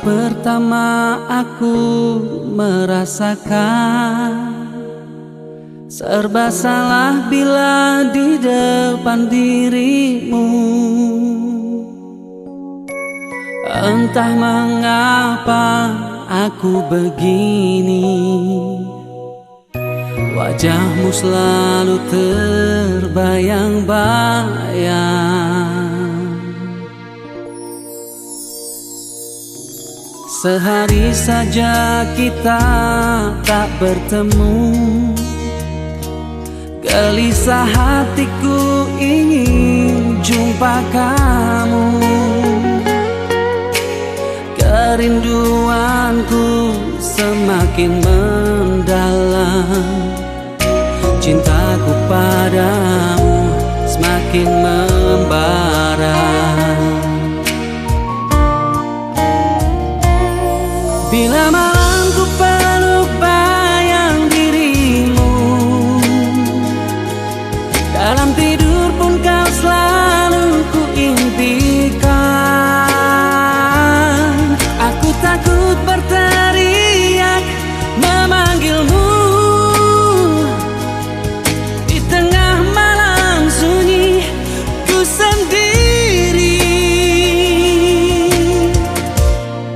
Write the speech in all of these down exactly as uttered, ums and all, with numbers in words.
Pertama aku merasakan serba salah bila di depan dirimu. Entah mengapa aku begini, wajahmu selalu terbayang-bayang. Sehari saja kita tak bertemu, gelisah hatiku ingin jumpa kamu. Kerinduanku semakin mendalam, cintaku padamu semakin membara. Bila malam ku peluk bayang dirimu, dalam tidur pun kau selalu ku impikan. Aku takut berteriak memanggilmu, di tengah malam sunyi ku sendiri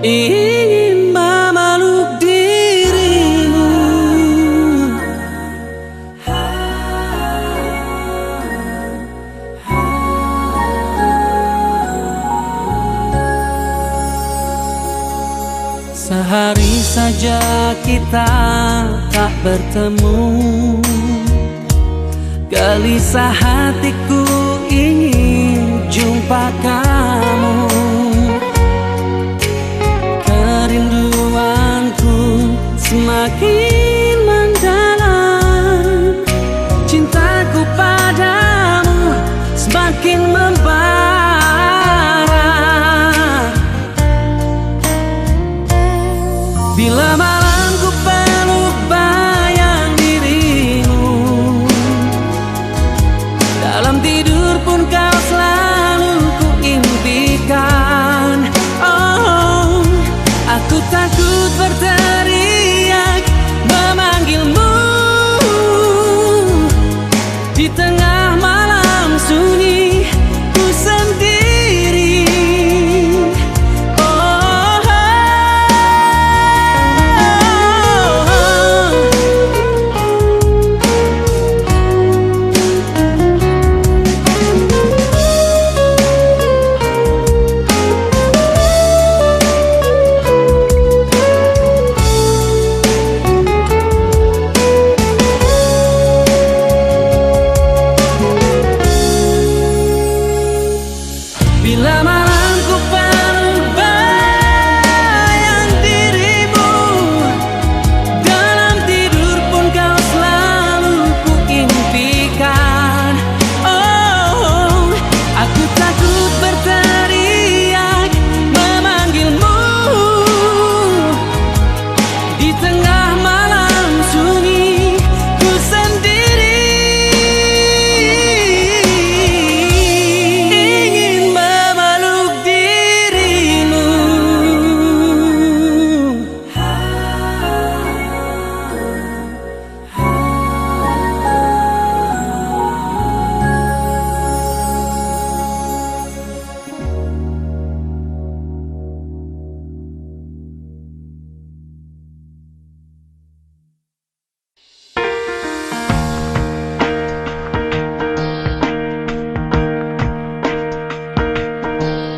ingin memeluk dirimu. Sehari saja kita tak bertemu, gelisah hatiku ingin jumpa kamu. Kerinduanku semakin mendalam, cintaku padamu semakin membara. Bila malam ku peluk bayang dirimu, dalam tidur pun kau selalu ku impikan. Oh, aku takut berteriak memanggilmu, di tengah malam sunyi ku sendiri. Oh, oh, oh, oh. Bila malam ku peluk bayang dirimu, dalam tidur pun kau selalu ku impikan. Oh, aku takut berteriak memanggilmu, di tengah malam sunyi ku sendiri ingin memeluk dirimu.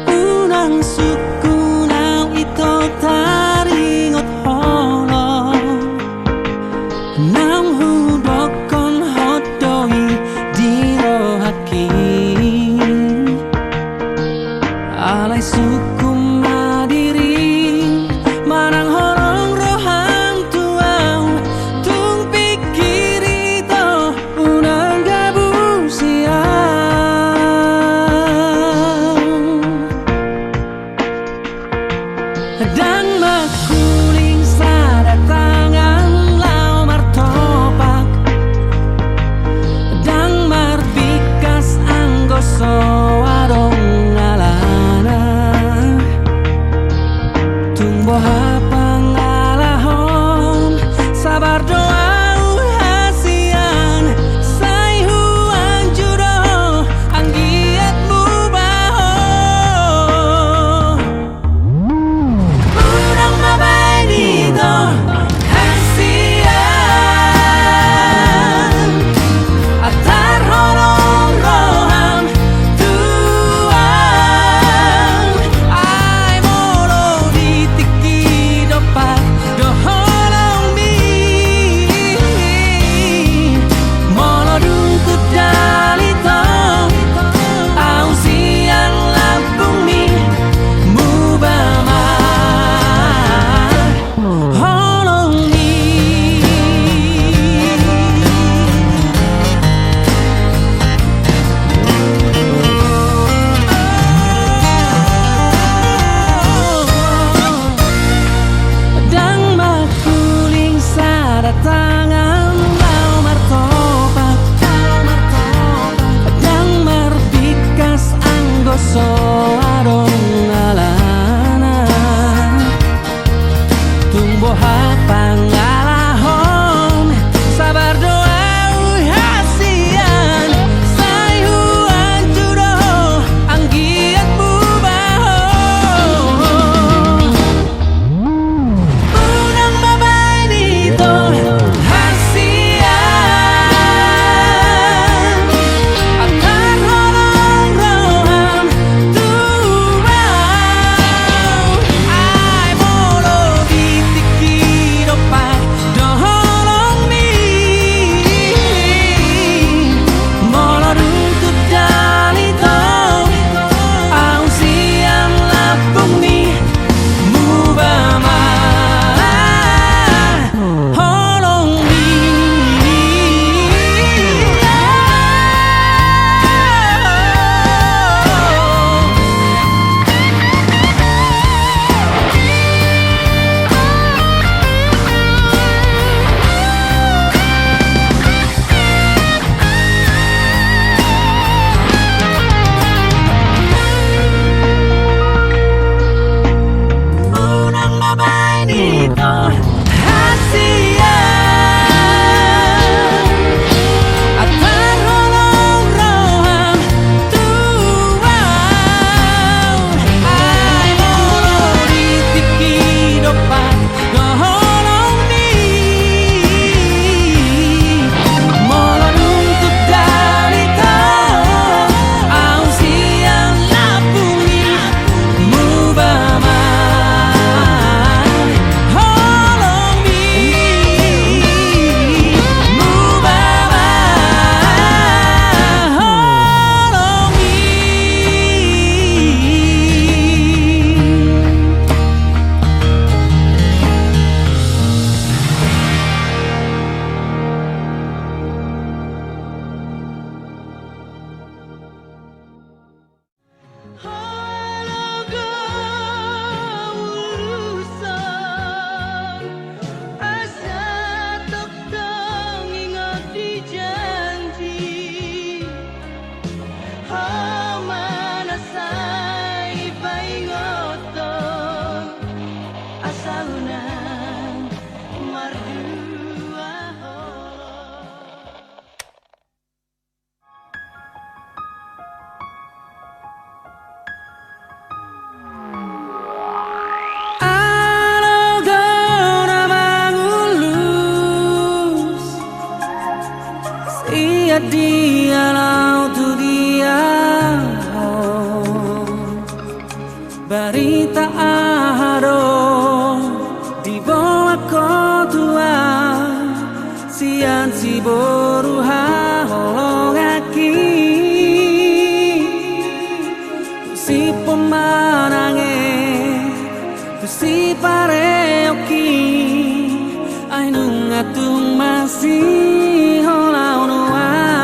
Unang sungkun au ito taringot holong naung hudokkon hot do i di rohangki. Alai sungkun ma dirim manang holong roham tu au, tung pingkiri do unang gabusi au. Ndang mangkuling sada tangan laho martopak, ndang marbingkas anggo so adong alana. Tung boha pangalahon, sabar do ahu hasian, sai huanju do anggiat muba ho. Unang mabaen ito hasian, antar holong roham tu ahu. Ai molo di tingki dompak do holongmi, molo dung tu dalitom, ahu sian lambungmi muba ma holongmi. Ndang mangkuling sada tangan laho martopak, ndang marbingkas anggo so adong alana. Tung boha pangalahon, sabar do ahu hasian, sai huanju do anggiat muba ho. Unang mabaen ito hasian, antar holong roham tu ahu. Ai molo di tingki dompak do holongmi, molo dung tu dalitom, ahu sian lambungmi muba ma holongmi. Unang mabaen ito hasian, antar holong roham tu ahu. Ai molo di tingki dompak do holongmi, molo dung tu dalitom, ahu sian lambungmi muba ma holongmi, muba ma holongmi. Halogo uruson, asa tongtong ingot di janji. Ho ma na sai paingothon, asa unang mardua holong. Halogo na mangulus, sian dia laho tu dia ho. Barita aha do diboan ho tu ahu sian siboru haholonganki? Tu sipamanang i, tu sipareongki, ai nunga tung masihola nuaeng.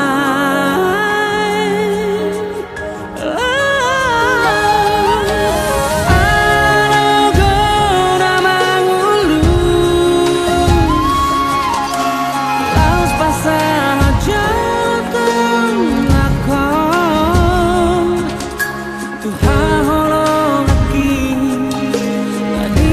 Halogo na mangulus, laos pasahat jotjot nangkin tu haholonganki, na di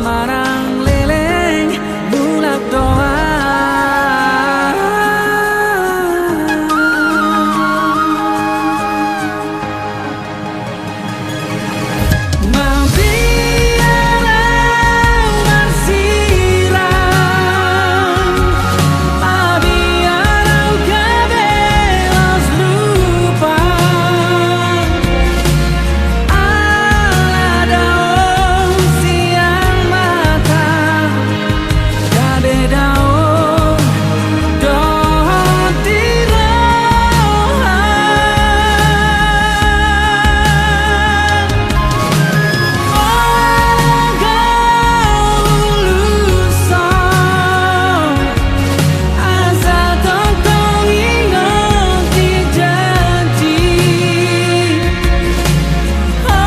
Marang leleng mulak do ahu. Mabiar ahu marsirang, mabiar ahu gabe los lupa. Ala daong sian mata, gabe daong dohot di roha. Olat do ulos on, asa tongtong ingot di janji. Ho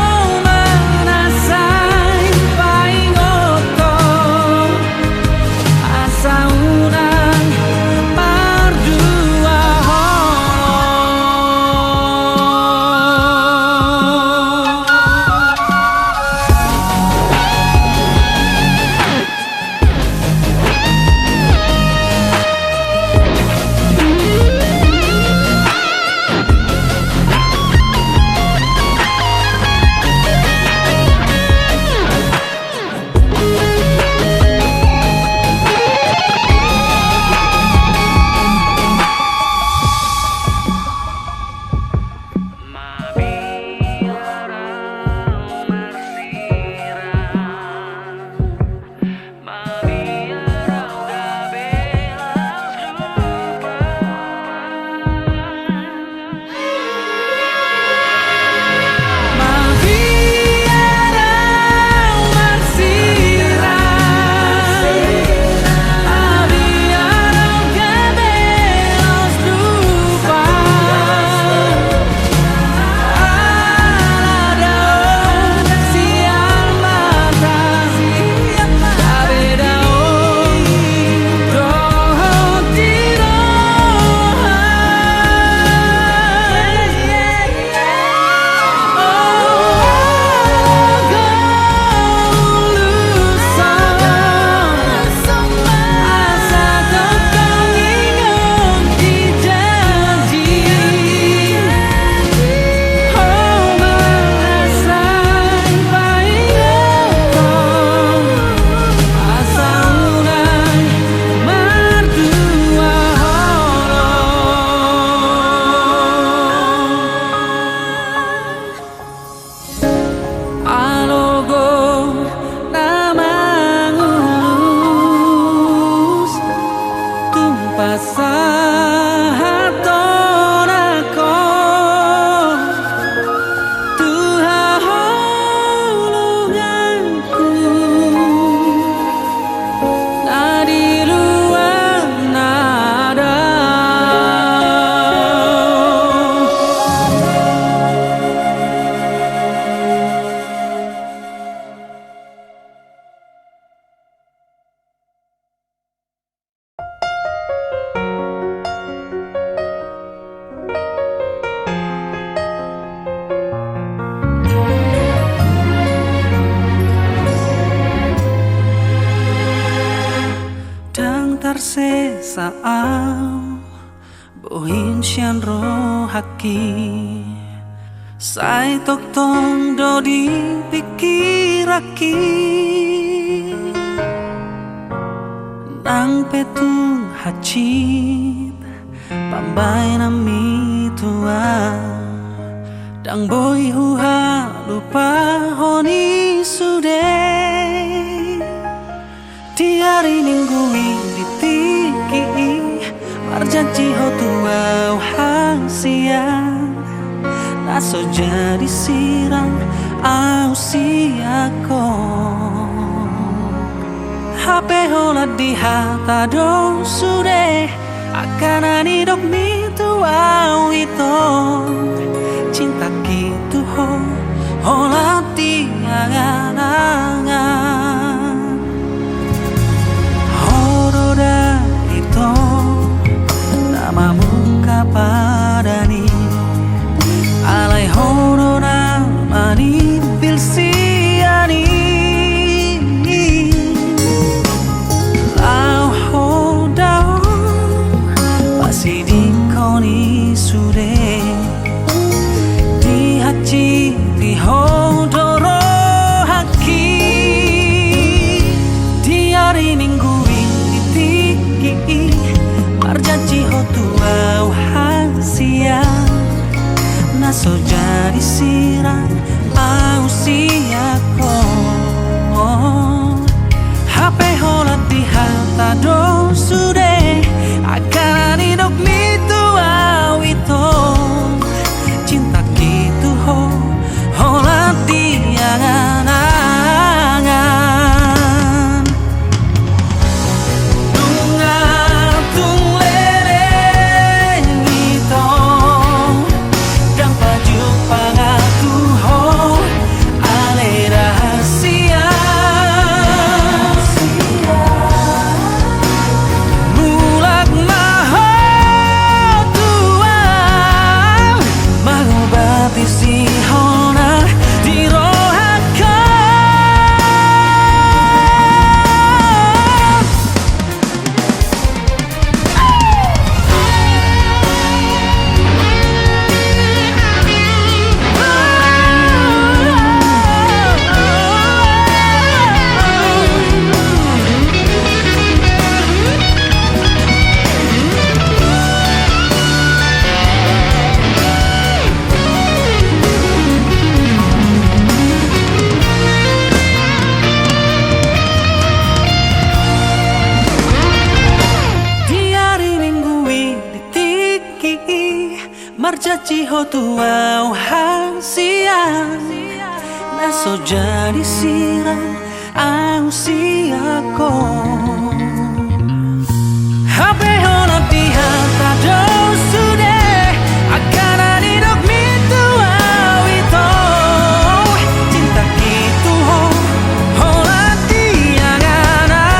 ma na sai paingothon, asa unang mardua holong. Alogo na mangulus, tung pasahathon ahu tu haholonganku na di luat nadao. Ndang tarsesa ahu bohim sian rohangki, sai tongtong do di pingkiranki. Nang pe tung hansit pambahenanmi tu ahu, ndang boi huhalupahon i sude. Di ari Minggu i, di tingki i, marjanji ho tu ahu hasian, na so jadi sirang ahu sian ho. Hape holan di hata do sude, angka na nidokmi tu ahu i tong, cintaki tu ho holan di angan-angan. Ho do da i tong na mamungka padan i, alai ho do na manimpil sian i. Ho tu au hasian, na so jadi sirang au sian ho. Hape holan di hata do sude, angka na nidokmi tu au ito, cintaki tu ho, holan di angan-angan.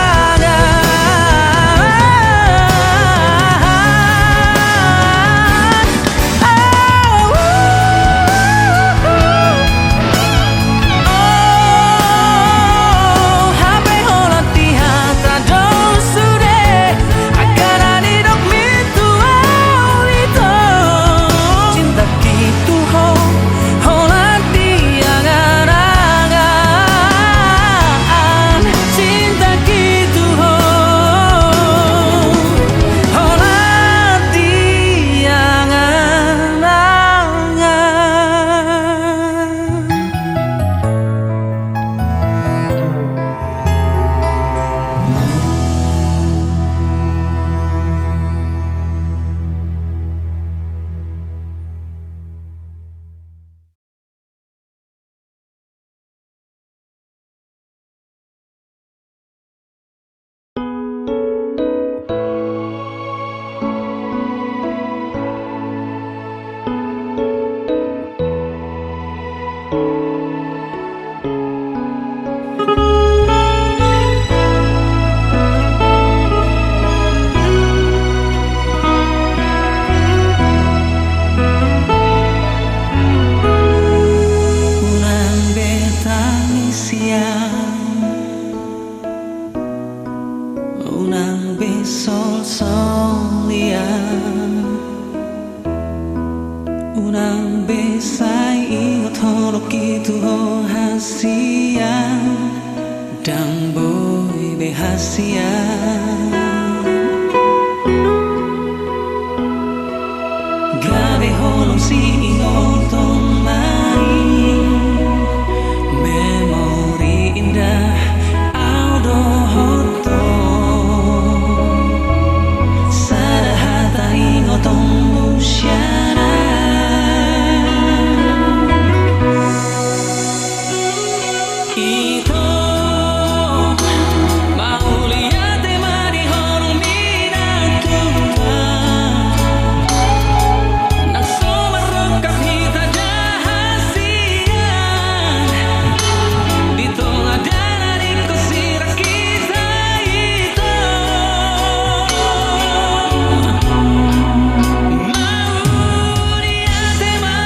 Unang be tangis ia, unang be solsol ia, unang be sai ingot holong i tu ho hasian. Ndang boi be hasian. Gabe holong siingoton ma i, memori indah au dohot ho. Sada hata ingoton muse na. Ito, mauliate ma di holongmi na tupa. Nang so marrongkap hita da hasian, di tonga dana ningkos sirang hita ito. Mauliate ma.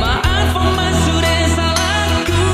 Maafhon ma sude salangku.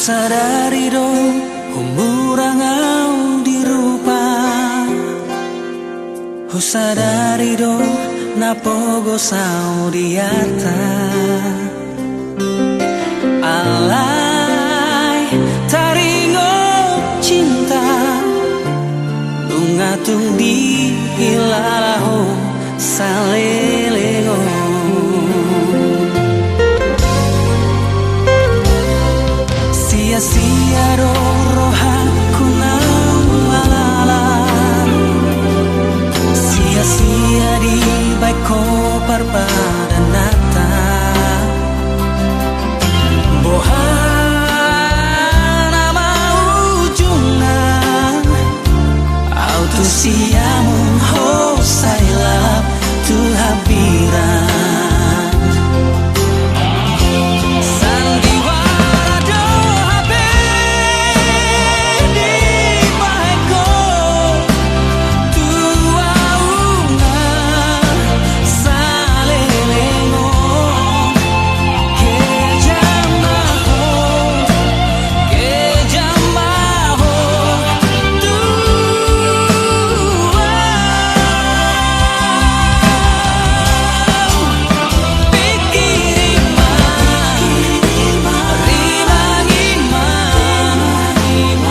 Sadari do humurang au di rupa, husadari do na pogos au di arta. Alai taringot cinta, nunga tung dihilala ho saleleng on. Sia-sia do rohangku naung malala, sia-sia dibaen ho parpadananta. Boha nama ujungna, au tu siamun ho sai lalap tu hambirang. Sandiwara do hape dibaen ho tu ahu na saleleng on. Kejam ma ho, kejam ma ho tu ahu. Pingkiri ma, rimangi ma,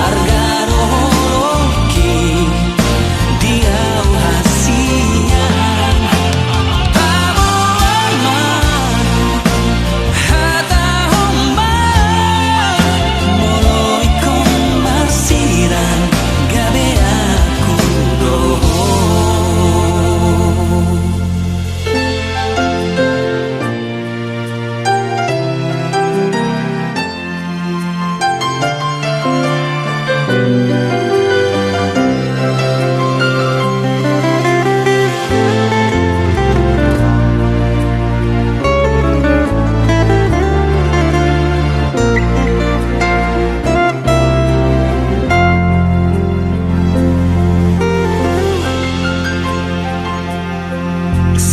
arga dohot holongki di ahu hasian. Paboa ma, hatahon ma, molo ingkon marsirang gabe aku do ho.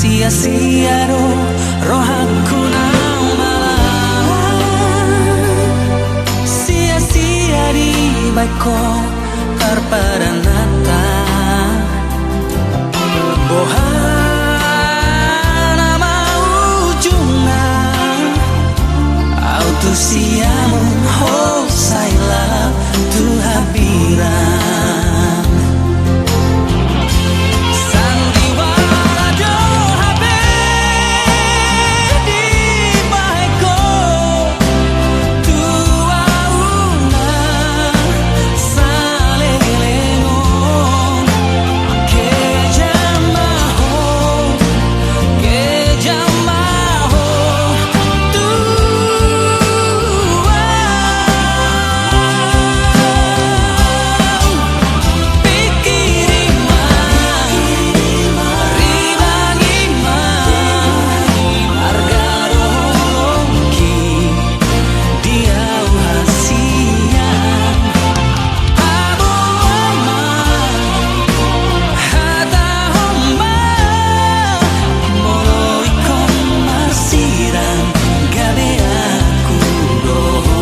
Sia-sia do rohangku naung malala, sia-sia dibaen ho parpadananta. Boha nama ujungna, au tu siamun ho sai lalap tu hambirang. Sandiwara do hape dibaen ho tu ahu na saleleng on. Kejam ma ho, kejam ma ho tu ahu. Pingkiri ma, rimangi ma, arga dohot holongki di ahu hasian. Paboa ma, hatahon ma, molo ingkon marsirang gabe aku do ho.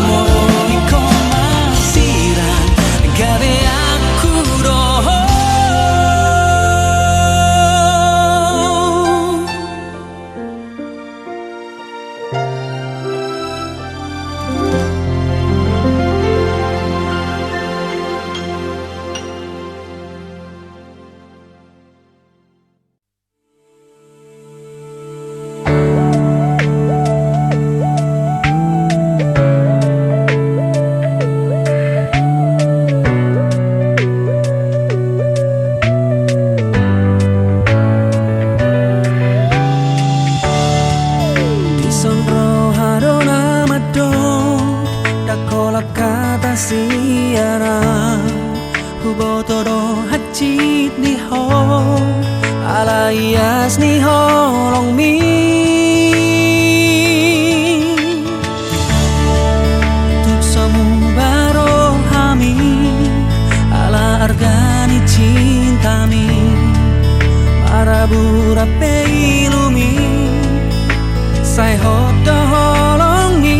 Molo ingkon marsirang gabe aku do ho. Dison roha do na mandok, ndang holan hata sian ahu. Huboto do hansit ni ho, ala ias ni holongmi. Tung so muba rohami, ala arga ni cintami. Marabur pe ilumi, sai hot do holongmi.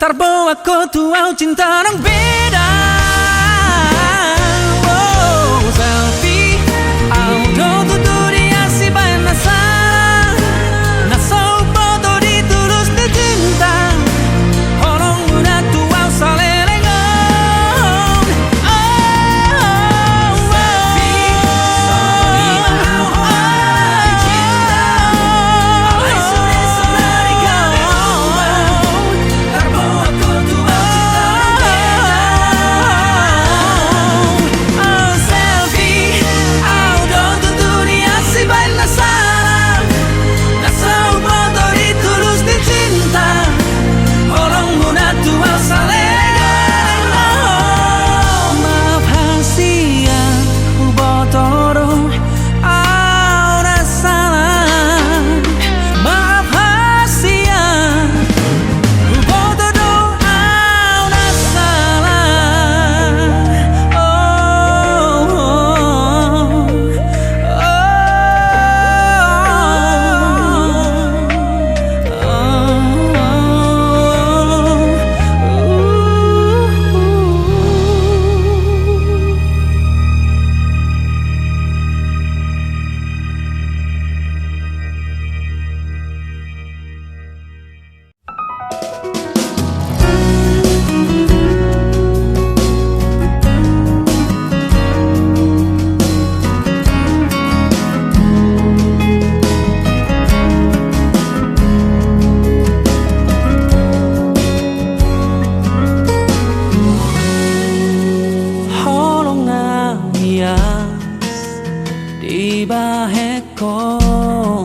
Tarboan ho tu ahu cinta naung beda. Oh, Selvi, ahu do tutu diasibaen na sala, na so huboto di tulus ni cinta. Holong muna tu ahu saleleng on. Maaf hasian, huboto do ahu na sala. Maaf hasian, huboto do ahu na sala. Oh, oh, oh, oh. Holong na ias dibahen ho,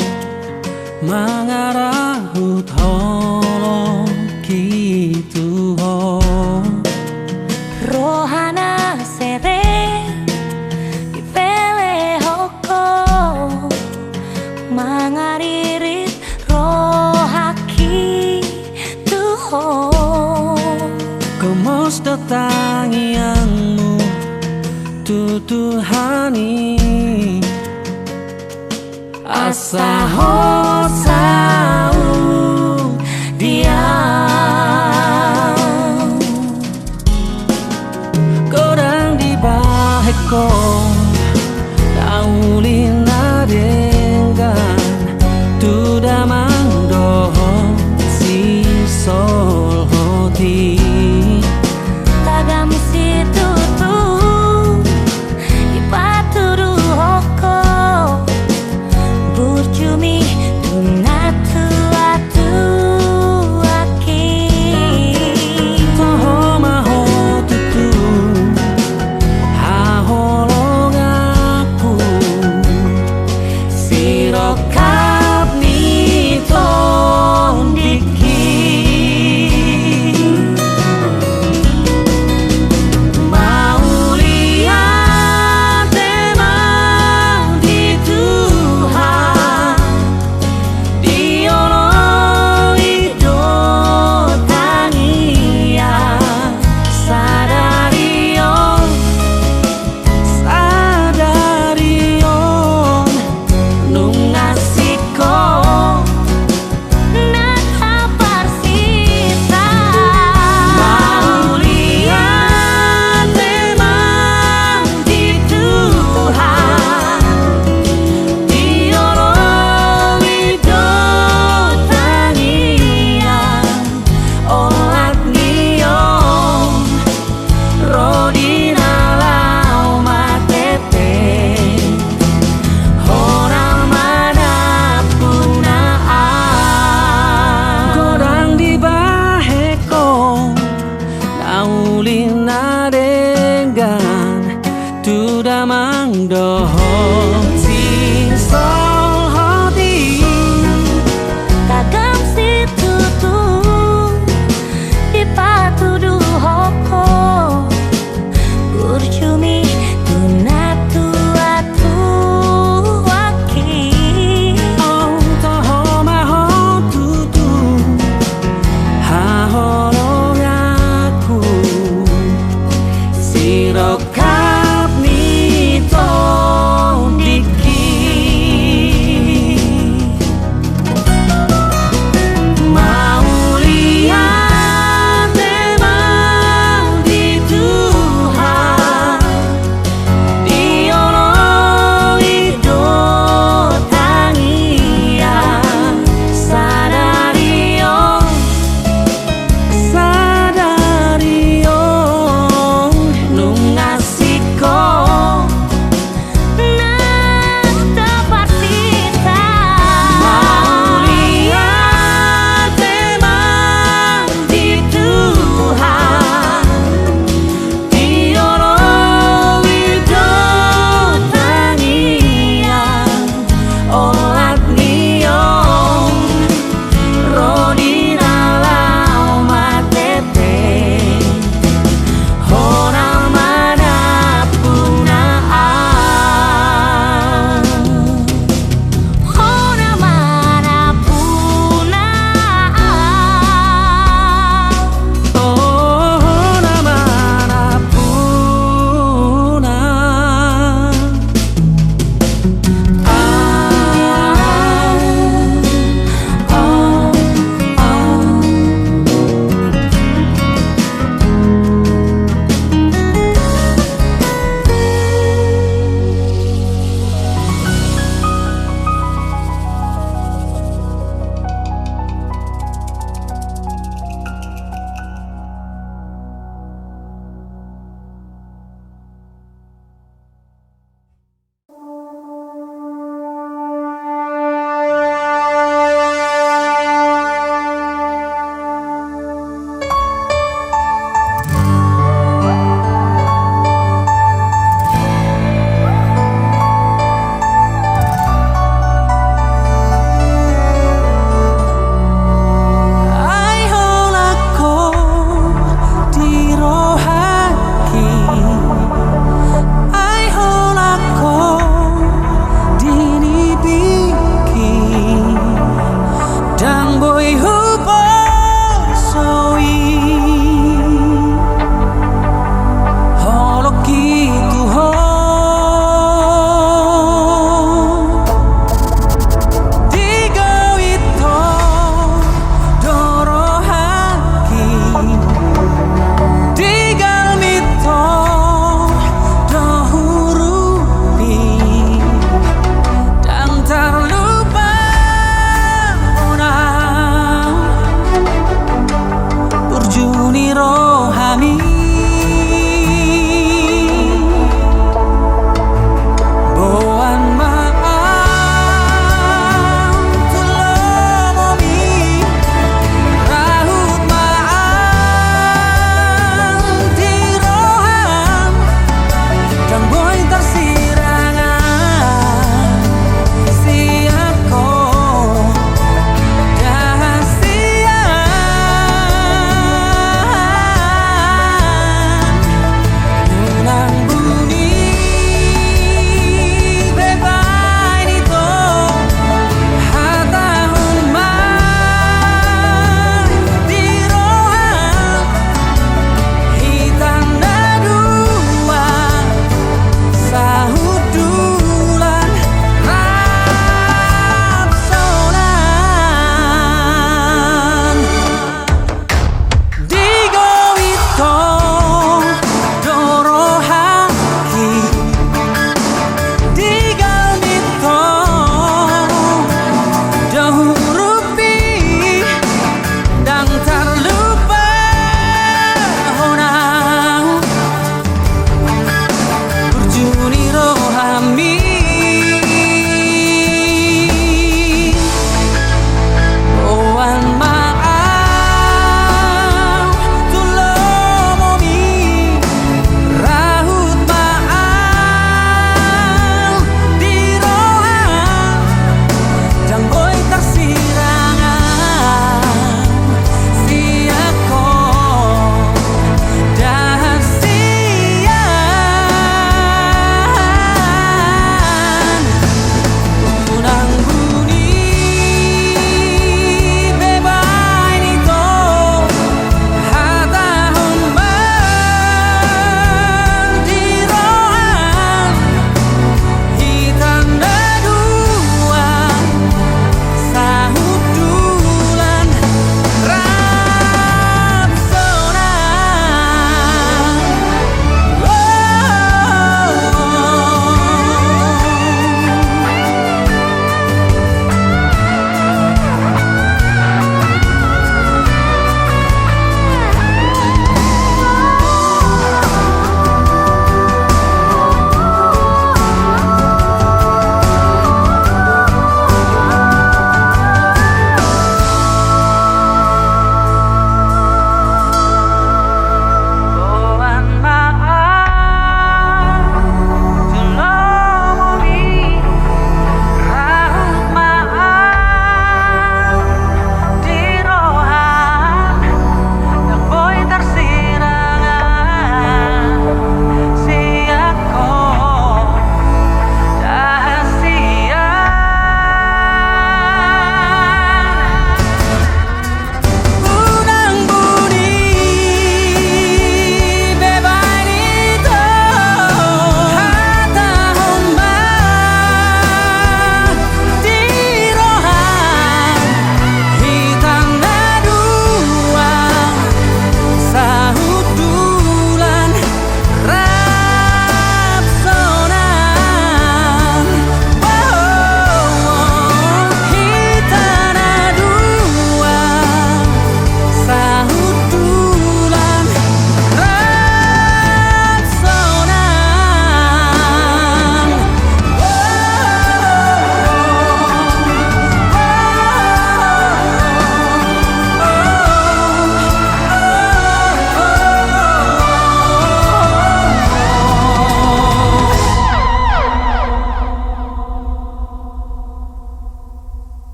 mangarahut holong i tu ho. Roha na serep dipelehon ho, mangaririt rohangki tu ho. Gomos do tangiangmu tu Tuhan i, asa ho saut di ahu. Godang dibahen ho na uli na denggan, tu damang dohot sisolhot i. Tagam situtu dipatuduhon ho burjumi tu natuatuangki. Toho ma ho tutu haholonganku, sirongkap ni tondingki. Mauliate ma di Tuhan, dioloi do tangiang sadari on. Sadari on nunga singkop na taparsita. Mauliate ma di Tuhan, dioloi do tangiang olat ni on. Ro di na laho martete, hona ma nampuna ahu. Godang dibahen ho na uli na denggan, tu damang dohot sisolhot i. Tagam situtu dipatuduhon ho burjumi tu natuatuangki. Toho ma ho tutu haholonganku, sirongkap ni tondingki. Mauliate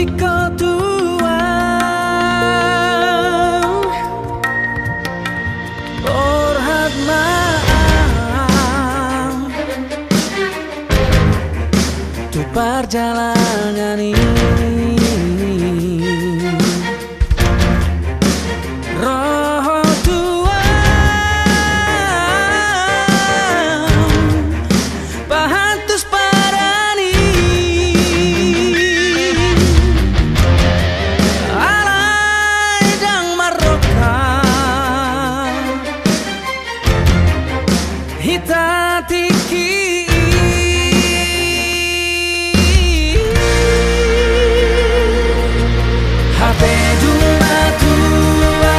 Ho Tuhan, borhat ma Au tu parjalanan i. Ro Ho Tuhan, pahantus padan i. Alai ndang marroha hita tingki i. Hape dung matua,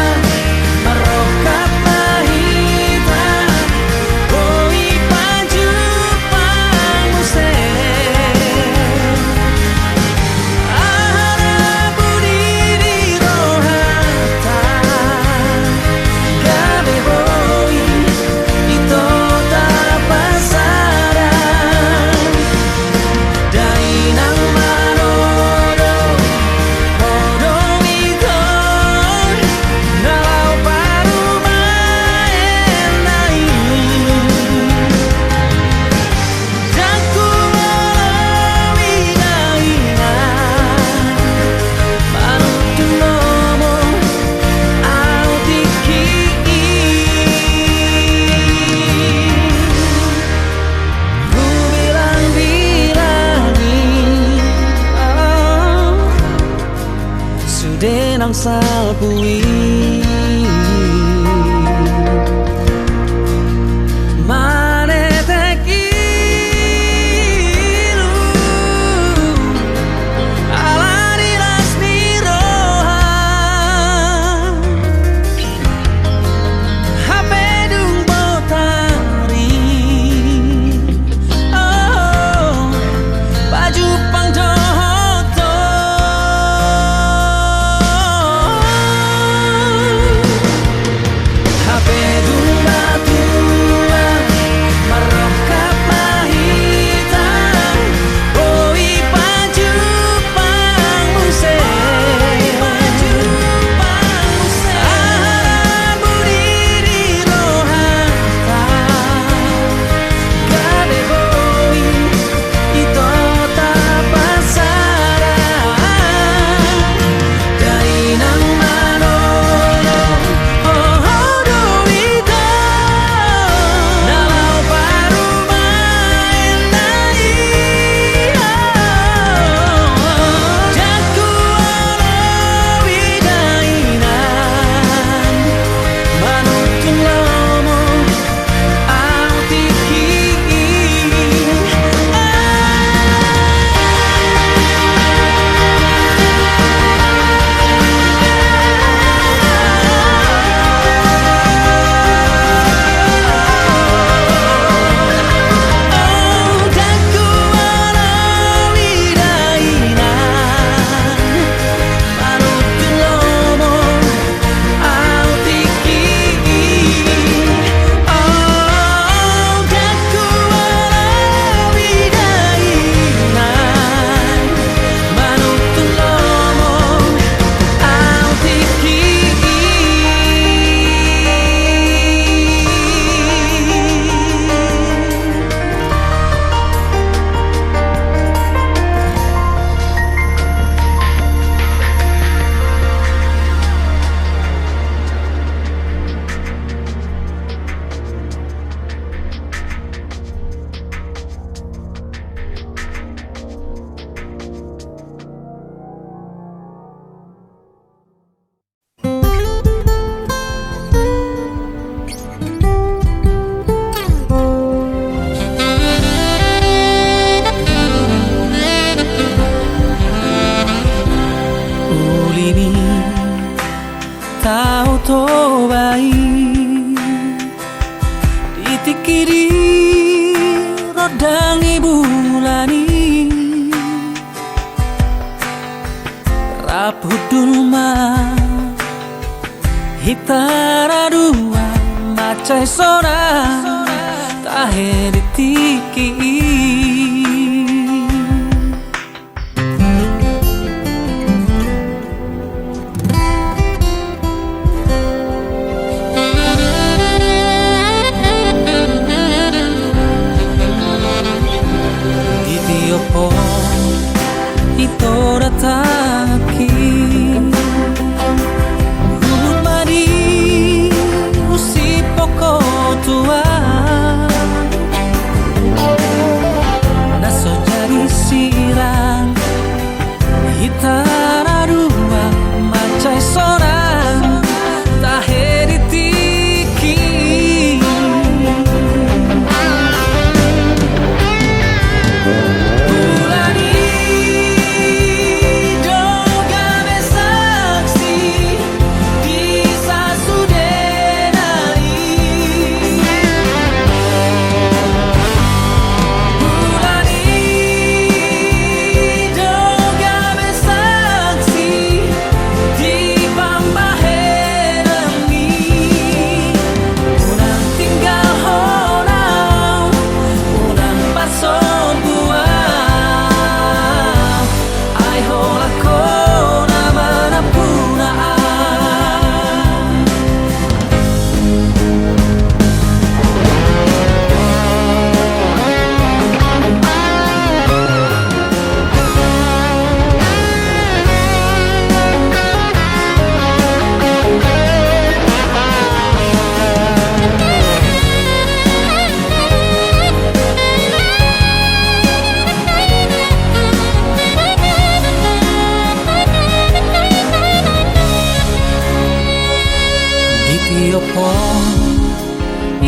marroha ma hita, boi pajumpang muse. Aha rambu ni rohanta, gabe boi ito tapasaran. Dainang manodong, odong ito, na laho parumaen na i. Ndang huoloi dainang, manuntun lomo au tingki i. Hubilang-bilangi, oh, sude nang salpu i. Manetek ilu ala ni las ni roha. Hape dung botari, oh, pajumpang dohot ho. Hape dung matua, marroha ma hita, boi pajumpang muse. Aha rambu ni rohanta, gabe boi ito tapasaran. Dainang manodong, oh, odong ito, na laho parumaen na i. Ndang huoloi dainang, manuntun lomo au tingki i. Ndang huoloi dainang, manuntun lomo au tingki i. Oh, ndang huoloi dainang, manuntun lomo au tingki i. Uli ni Tao Toba i, di tingki di rondang ni bulan i, rap hundul ma hita na dua mansai sonang tahe di tingki i.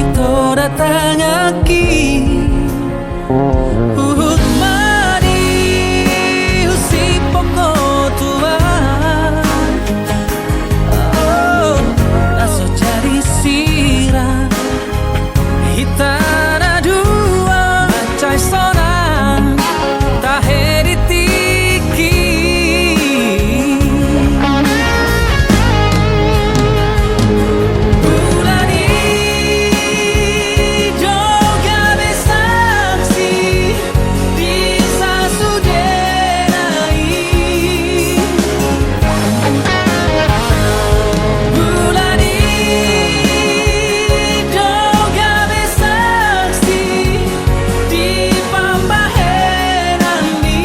Ito datangaki, huhut ma di husipok ho Tuhan. Oh, na so jadi sira hita na dua, mansai sonang tahe di tingki. Bulan i do gabe saksi di sasudena i. Bulan i do gabe saksi di pambahenan i.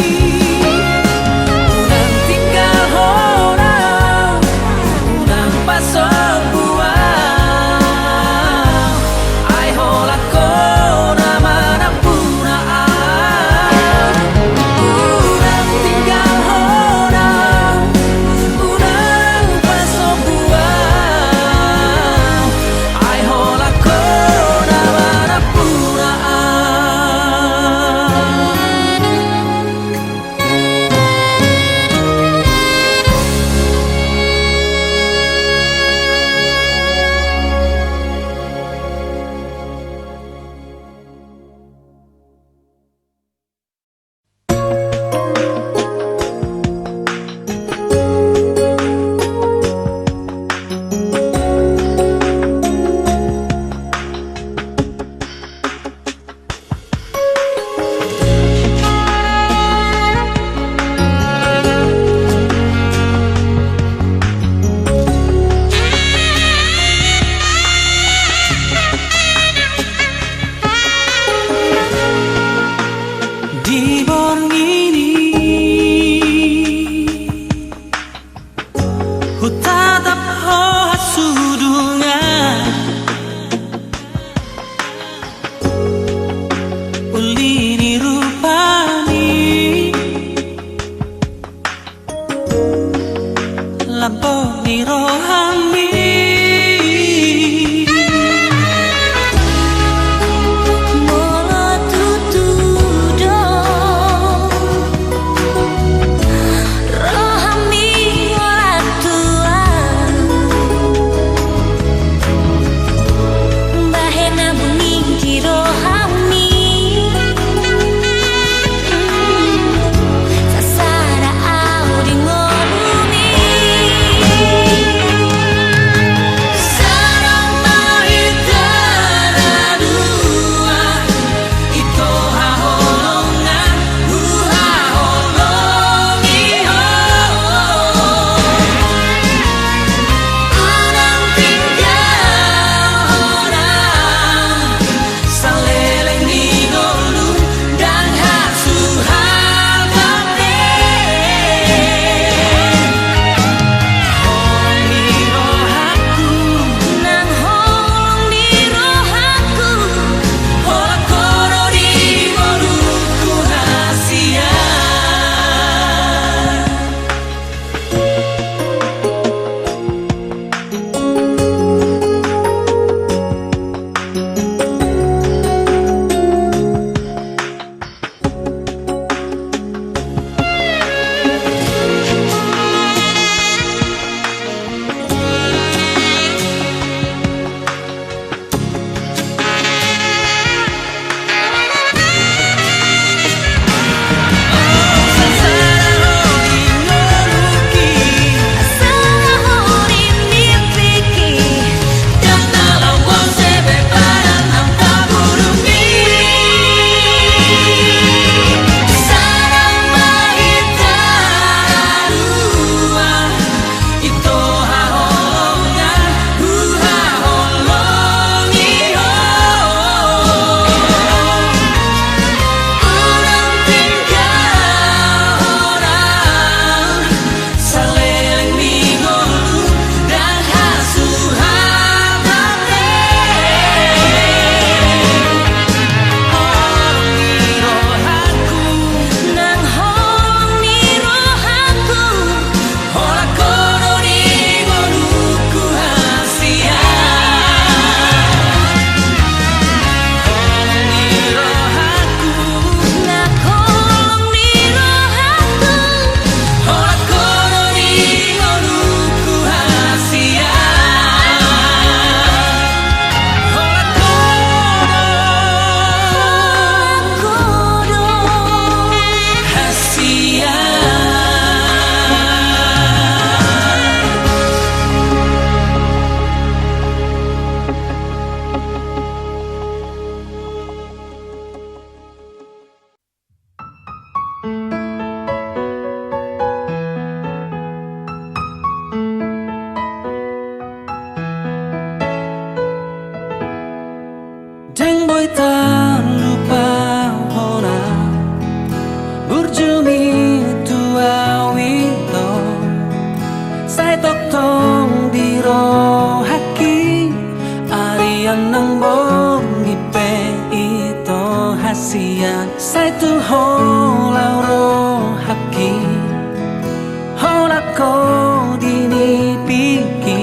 Unang tinggalhon au, unang pasombu au, ai holan ho na manampuna au. Unang tinggalhon au, unang pasombu au, ai holan ho na manampuna au. Di borngin i hutatap ho hasudungan, uli ni rupami, lambok ni rohami. Molo tutu do rohami holan Tuhan, bahen ma bungingki rohami. Sasada au di ngolumi. Holan rohangki, holan ho di nipingki,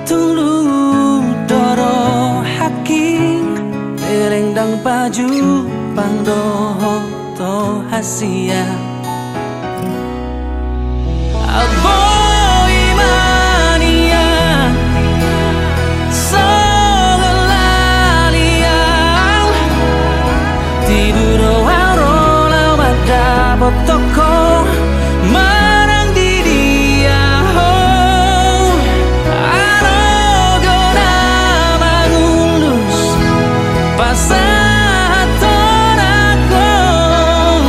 tulus do rohangki, leleng ndang pajumpang dohot ho hasea. Boi ma nian songon laliang, tibu do au ro laho mandapothon ho, manang di dia ho. Alogo na mangullus pasahathon nangkin,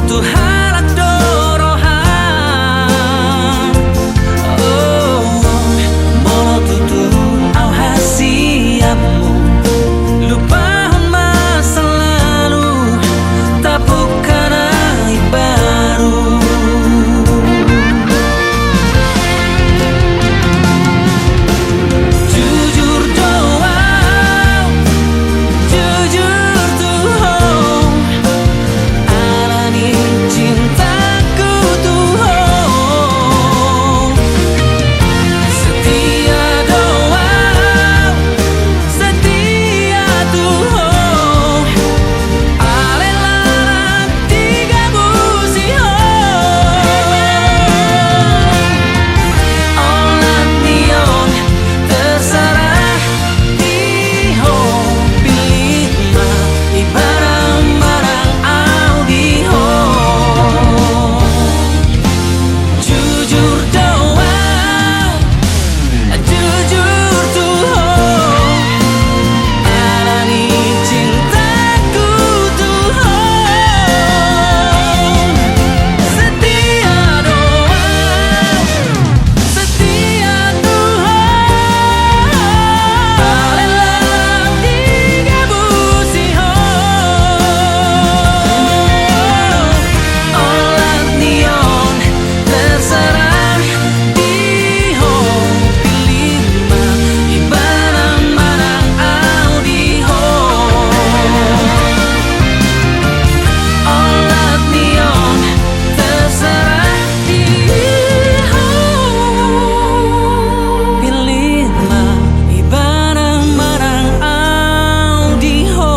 Tuhan do roham. Oh, molo tutu au hasianmu, lupahon masa lalu, tabuka na imbaru. Jujur do au, jujur tu ho, ala ni cintaku tu ho. Setia do au, setia tu ho, alai lam digabusi ho. Olat ni on terserah di ho, pilih ma i, barang-barang au di ho. Jujur do au, jujur tu ho, ala ni cintaku tu ho. Setia do au, setia tu ho, alai lam digabusi ho. Olat ni on terserah di ho, pilih ma i, barang-barang au di ho. Olat ni on terserah di ho, pilih ma i, barang-barang au di ho.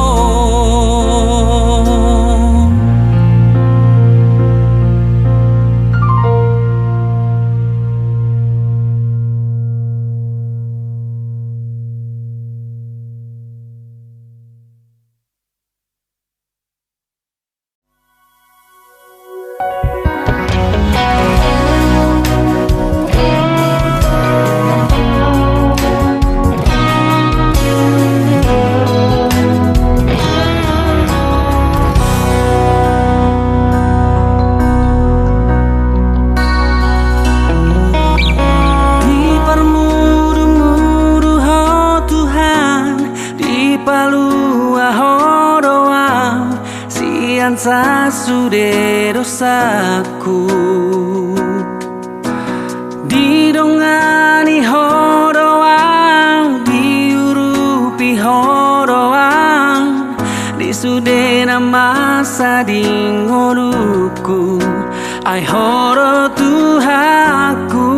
Diparmudumudu ho Tuhan, dipalua ho do au sian sasude dosaku. Didongani ho do au, diurupi ho do au di sude na masa di ngolungku. Ai ho do Tuhanku,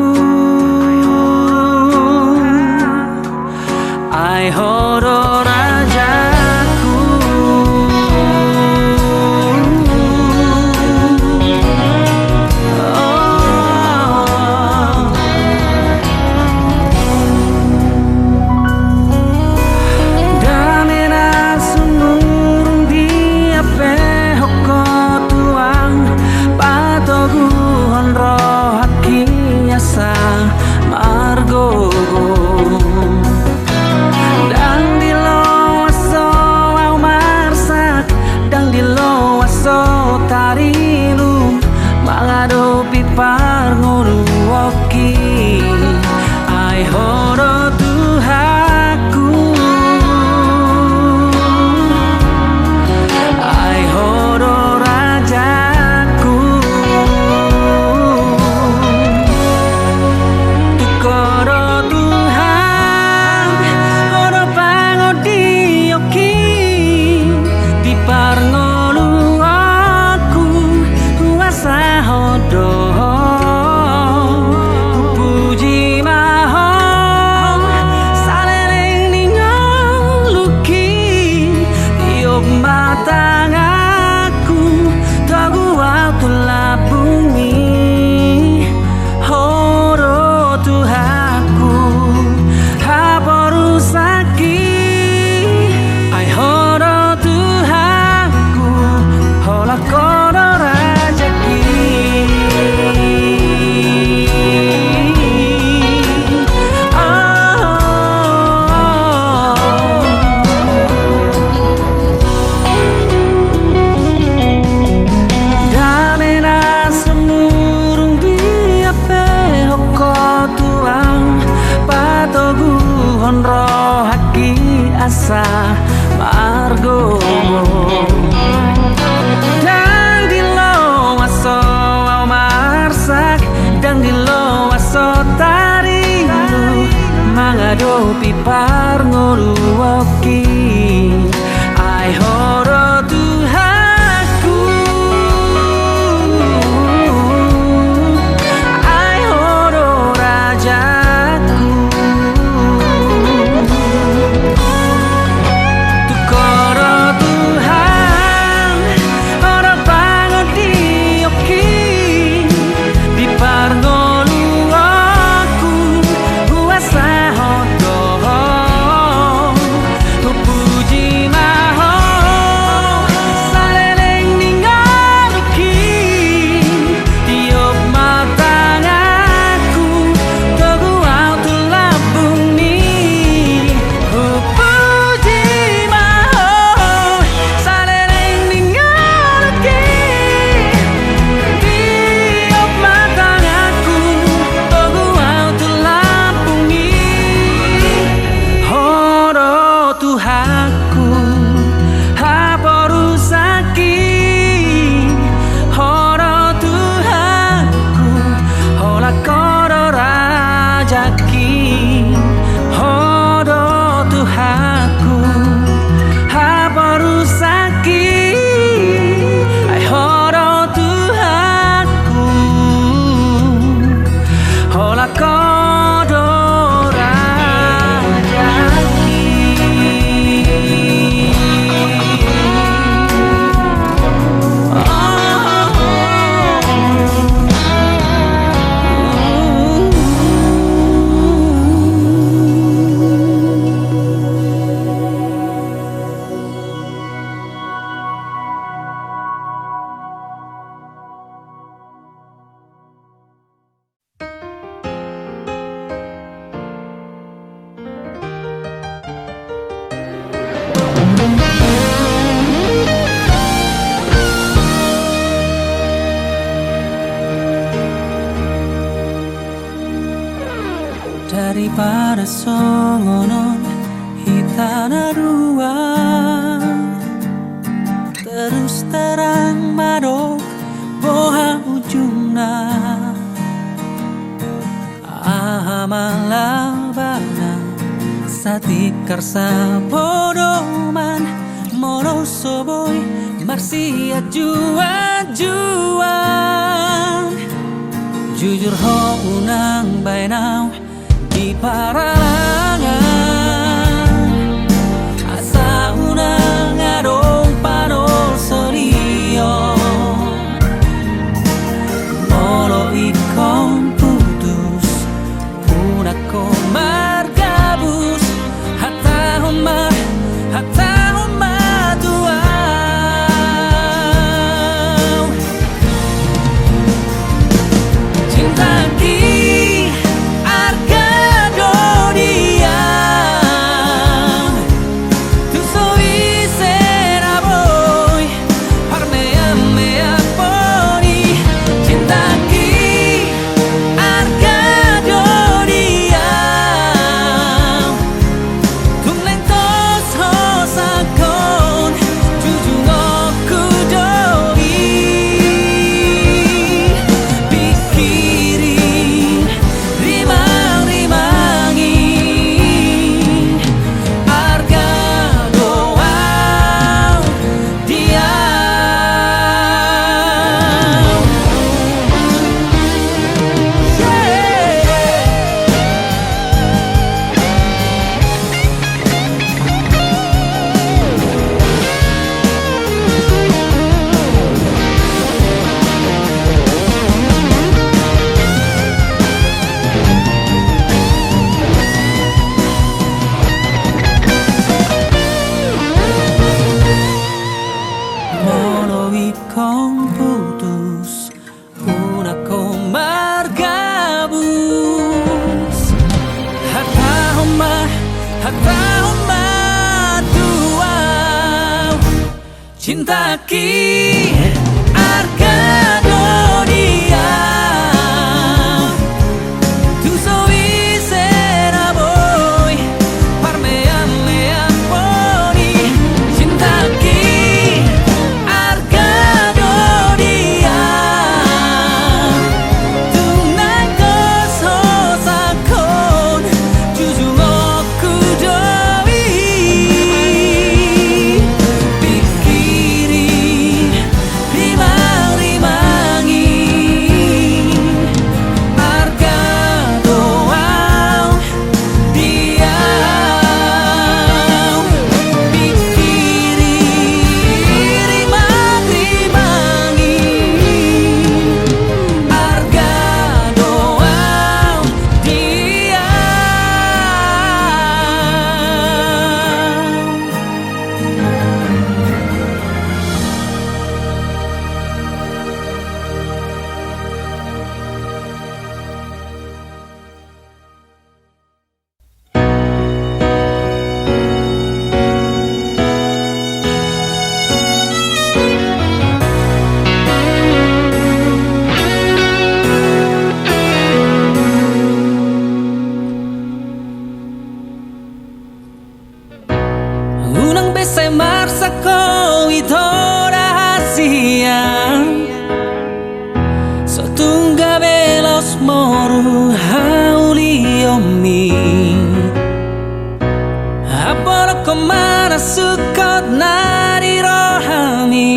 ai ho do rajaku. Oh. Dame na sumurung diapehon ho Tuhan, patoguhon rohangki asa margogo. Ndang diloas ho au marsak, ndang diloas ho au tarinum mangadopi parngoluonki. Ai ho do Tuhanku, ai ho do rajaku. Tu ho do Tuhan, ho do pangondianki di parngoluonku, huasahon do ho, hupuji ma ho. Di parngoluonki, ai Ho do Tuhanku, ai Ho do rajaku. Tu Ho do Tuhan, Ho do pangondionki, di parngoluonku, huasahon do Ho. Hupuji ma Ho, saleleng ni ngolungki, tiop ma tanganku, togu ahu tu lambungmi. Hupuji ma Ho, saleleng ni ngolungki, tiop ma tanganku, togu ahu tu lambungmi. Ho do Tuhanku, haporusangki, Ho do Tuhanku, holan Ho do rajangki. Ho do Tuhanku, haporusangki, ai Ho do Tuhanku, holan Ho do rajangki. Daripada songon on hita na dua, terus terang ma dok boha ujungna. Aha ma labana satingkar sapodoman, molo so boi marsianjuanjuan. Jujur ho, unang baen ahu di paralangan, asa unang adong panolsolion. Molo ingkon putus, unang ho margabus, hatahon ma, hatahon ma tu ahu. Cintaki arga do di ahu, tung so ise na boi parmeammeampon i. Cintaki arga do di ahu, tung naeng tos ho sangkon, jujungku do i. Pingkiri, rimangrimangi, arga do ahu di ahu. Molo ingkon putus, unang ho margabus. Hatahon ma, hatahon ma tu ahu. Cintaki arga do di ahu, tung so ise na boi parmeammeampon i. Cintaki arga do di ahu, tung naeng tos ho sangkon, jujungku Moru haulion mi, apolokhon ma na sungkot na di rohami,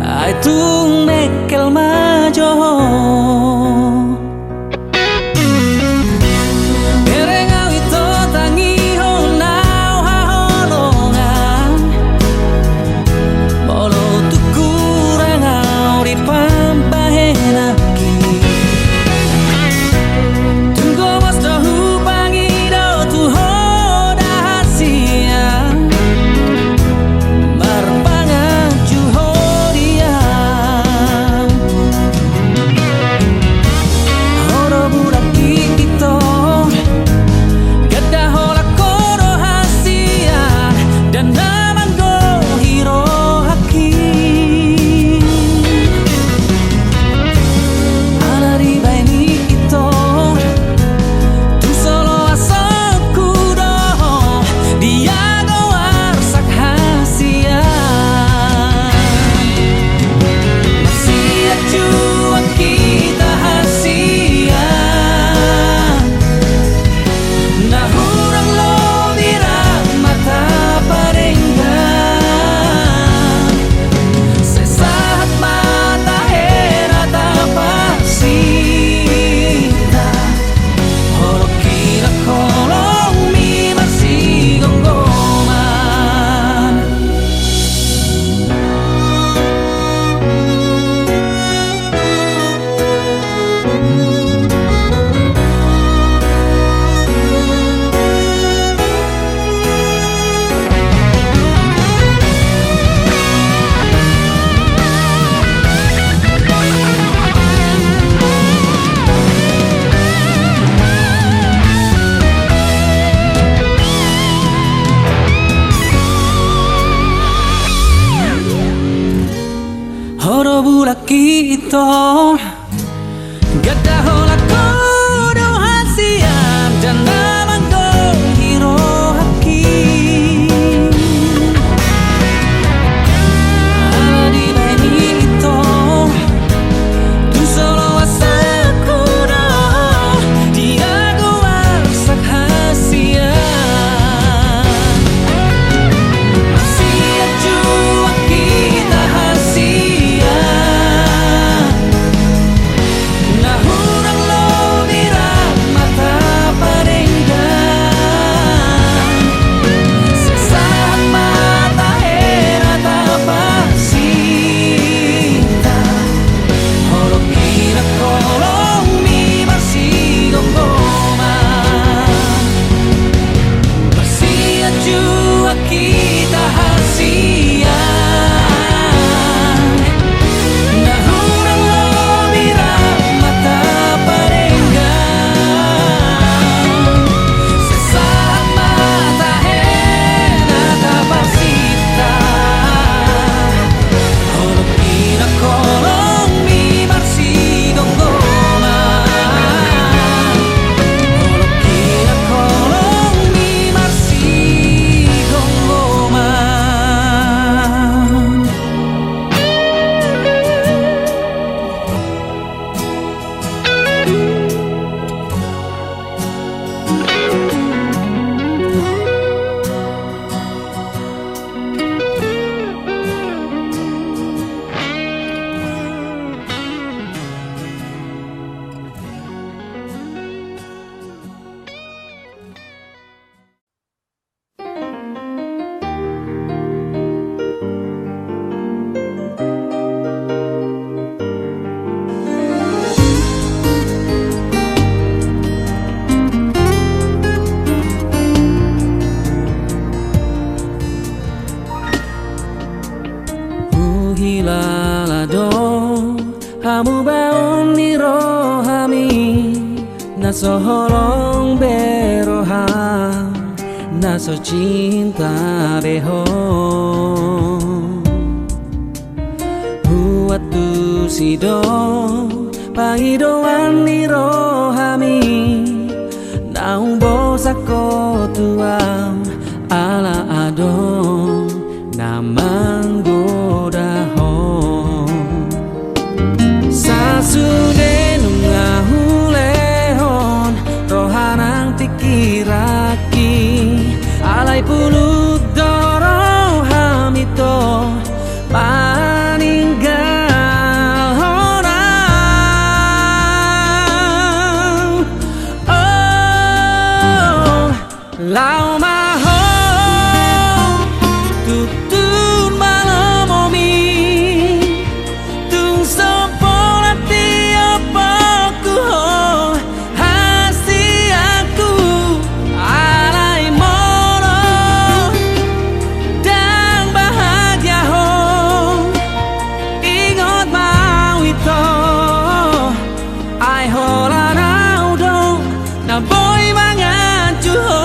ai tung mengkel ma jo ho. Bereng au ito, tangihon au haholongan, molo tung hurang au di pambahenan. Tung gomos do hupangido tu ho da hasian, marpanganju ho di au. Ho do bulan ito, ganda holan ho do hasian, dan na manggohi rohangki. Ala dibahen i ito, tung so loas ongku do ho, dia do arsak hasian. Marsianjuan hita hasian, na hurang lobi ra ma tapadenggan. Sai sahat ma tahe na tapasita, holong hita holong mi marsigomgoman. Ho do bulan ito, ganda holan ho do hasian, dan na manggohi rohangki. Ala dibahen i ito, tung so loas ongku do ho, dia do arsak hasian. Marsianjuan hita hasian, na hurang lobi ra ma tapadenggan. Sai sahat ma tahe na tapasita, holong hita holong mi marsigomgoman. Marsianjuan hita hasian, na hurang lobi ra ma tapadenggan. Sai sahat ma tahe na tapasita, holong hita holong mi marsigomgoman. Holong hita holong mi marsigomgoman. Huhilala do hamu baon ni rohami, na so holong be roham, na so cinta be ho. Huantusi do pangidoan ni rohami, na huboan ho tu ahu ala adong na manggoda ho. Sasudena Ai pulut do roham ito maninggalhon au. Oh, laho ma ho, tutu ma lomomi. Tung so pola tiop ho, hasianku, alai molo ndang bahagia ho, ingot ma au ito. Ai holan au do na boi manganju ho.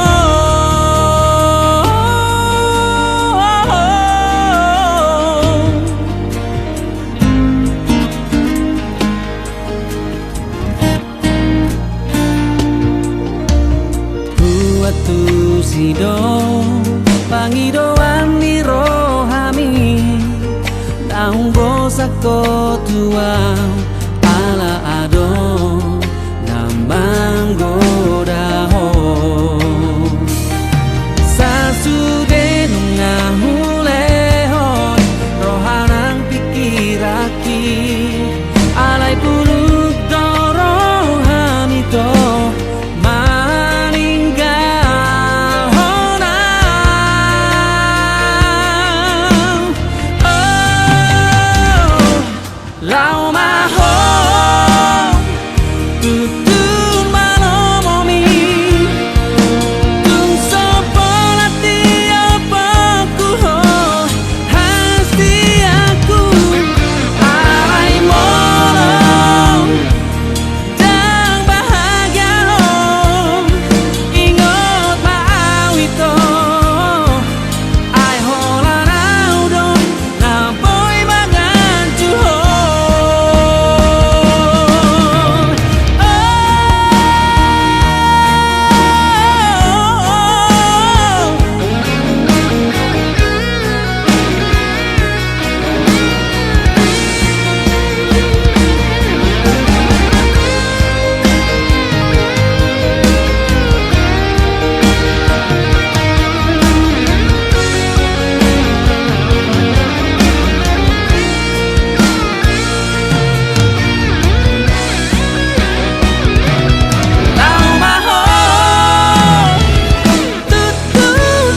Huantusi do pangidoan ni rohami, naung bosak ho tu au, ala adong na manggoda ho. Sasude nunga hulehon roha nang pingkiranki, alai pulut do roham ito maninggalhon au. Oh, laho ma ho, tutu ma lomomi. Tung so pola tiop ho, hasianku, alai molo ndang bahagia ho, ingot ma au ito. Ai holan au do na boi manganju ho. Laho ma ho, tutu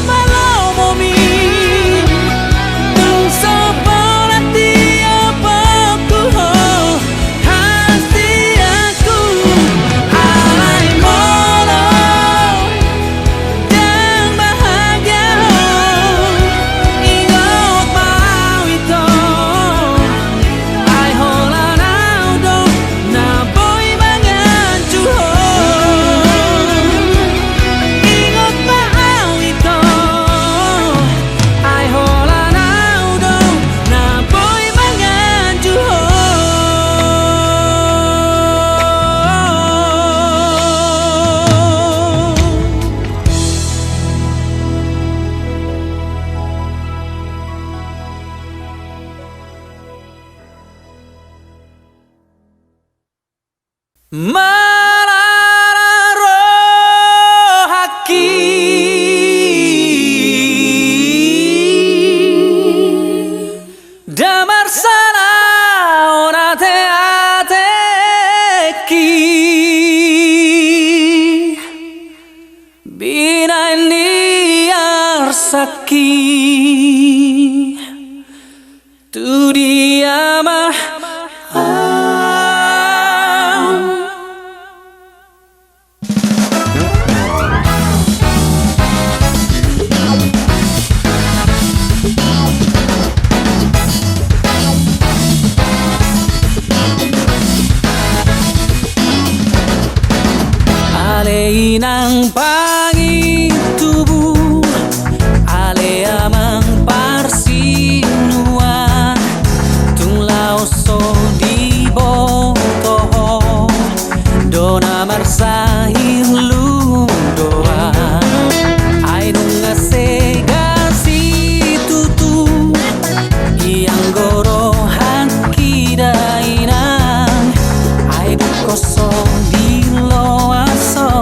ma lomomi. Tung so pola tiop ho, hasianku, alai molo ndang bahagia ho, ingot ma au ito. Ai holan au do na boi manganju ho. Ingot ma au ito. Ai holan au do na boi manganju ho. Marara rohangki, ndang marsalahon ateatengki, binahen ni arsangki. Tu dia ma au. Ale inang pangintubu, ale amang parsinuan, tung laos so diboto ho do na marsahit lundoan. Ai nunga sega situtu, ianggo rohangki da inang, ai dung ho so diloas ho.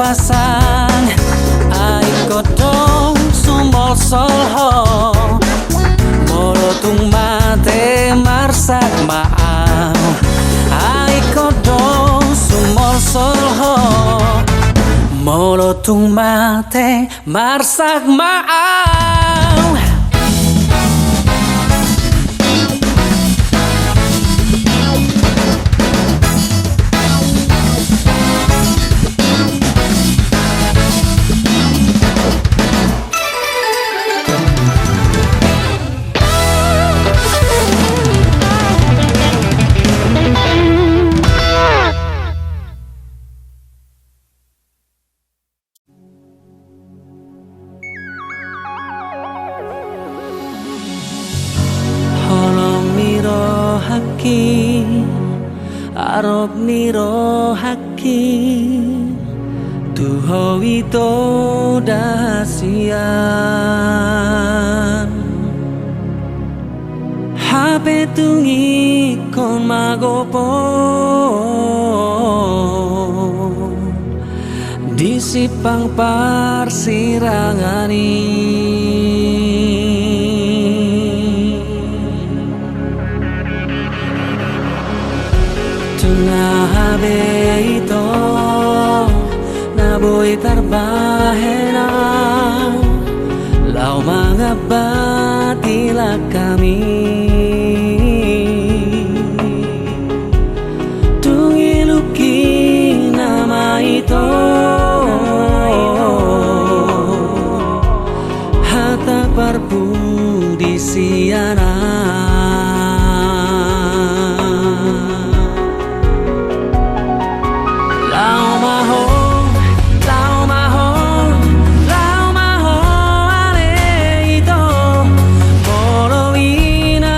Sang, ai ingkon dong sumolsol ho. Molo tung mate marsak ma au. Ai ingkon dong sumolsol ho. Molo tung mate marsak ma au. Holong ni rohangki, arop ni rohangki, tu ho ito da hasian. Hape tung ingkon ma gopo di simpang parsirangan i. Tung aha be ito na boi tarbahen au, laho mangambat di langkami. Tung ilungkina ma ito hata parpudi sian au. Laho ma ho, laho ma ho, laho ma ho ale ito. Molo inna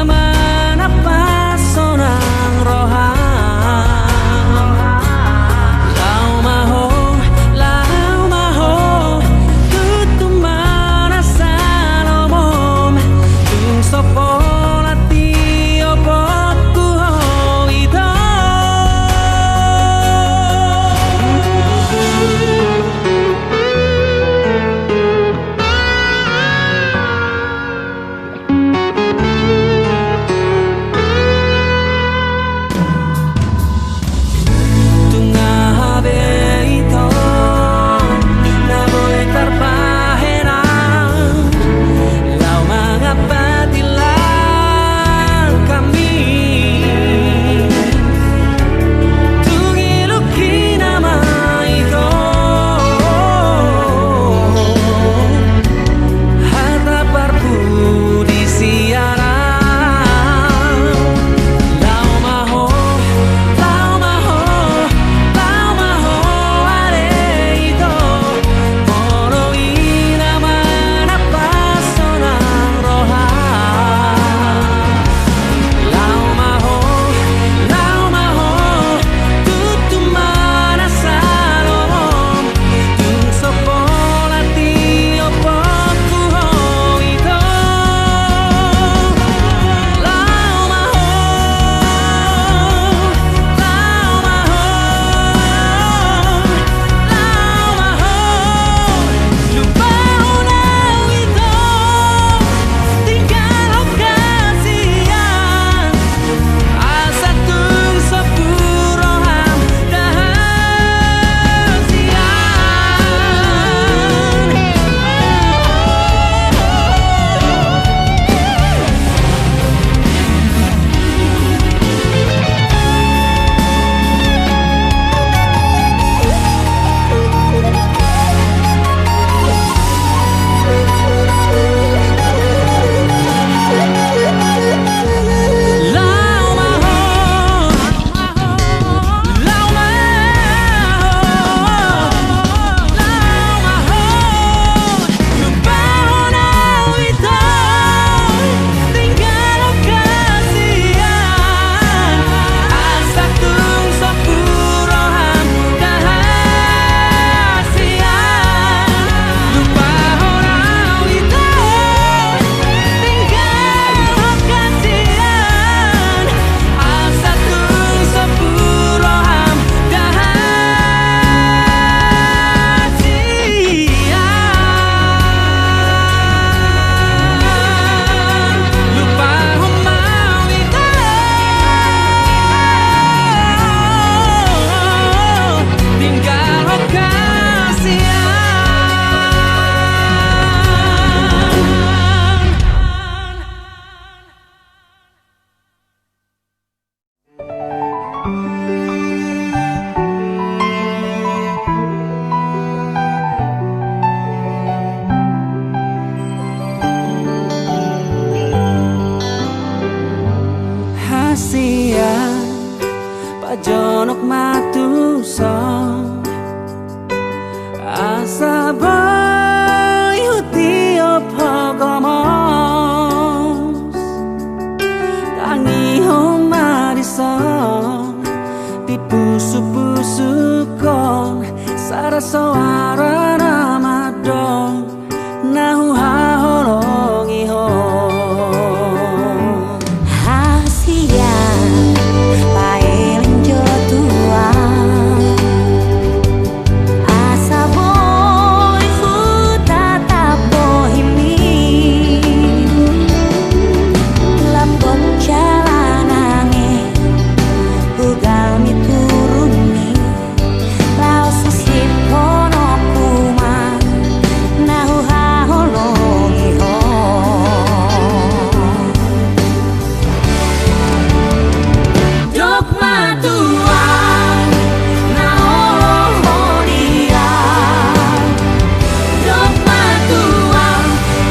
Sungkun sada soara nama dong na huhaholongi ho. Hasian paeleng jo Tuhan, asa boi hutatap bohimi. Lambok jala nangin, hugal mit hurumi, laos husip honokku ma na huhaholongi ho. Dok ma Tuhan, na olo ho di au. Dok ma Tuhan,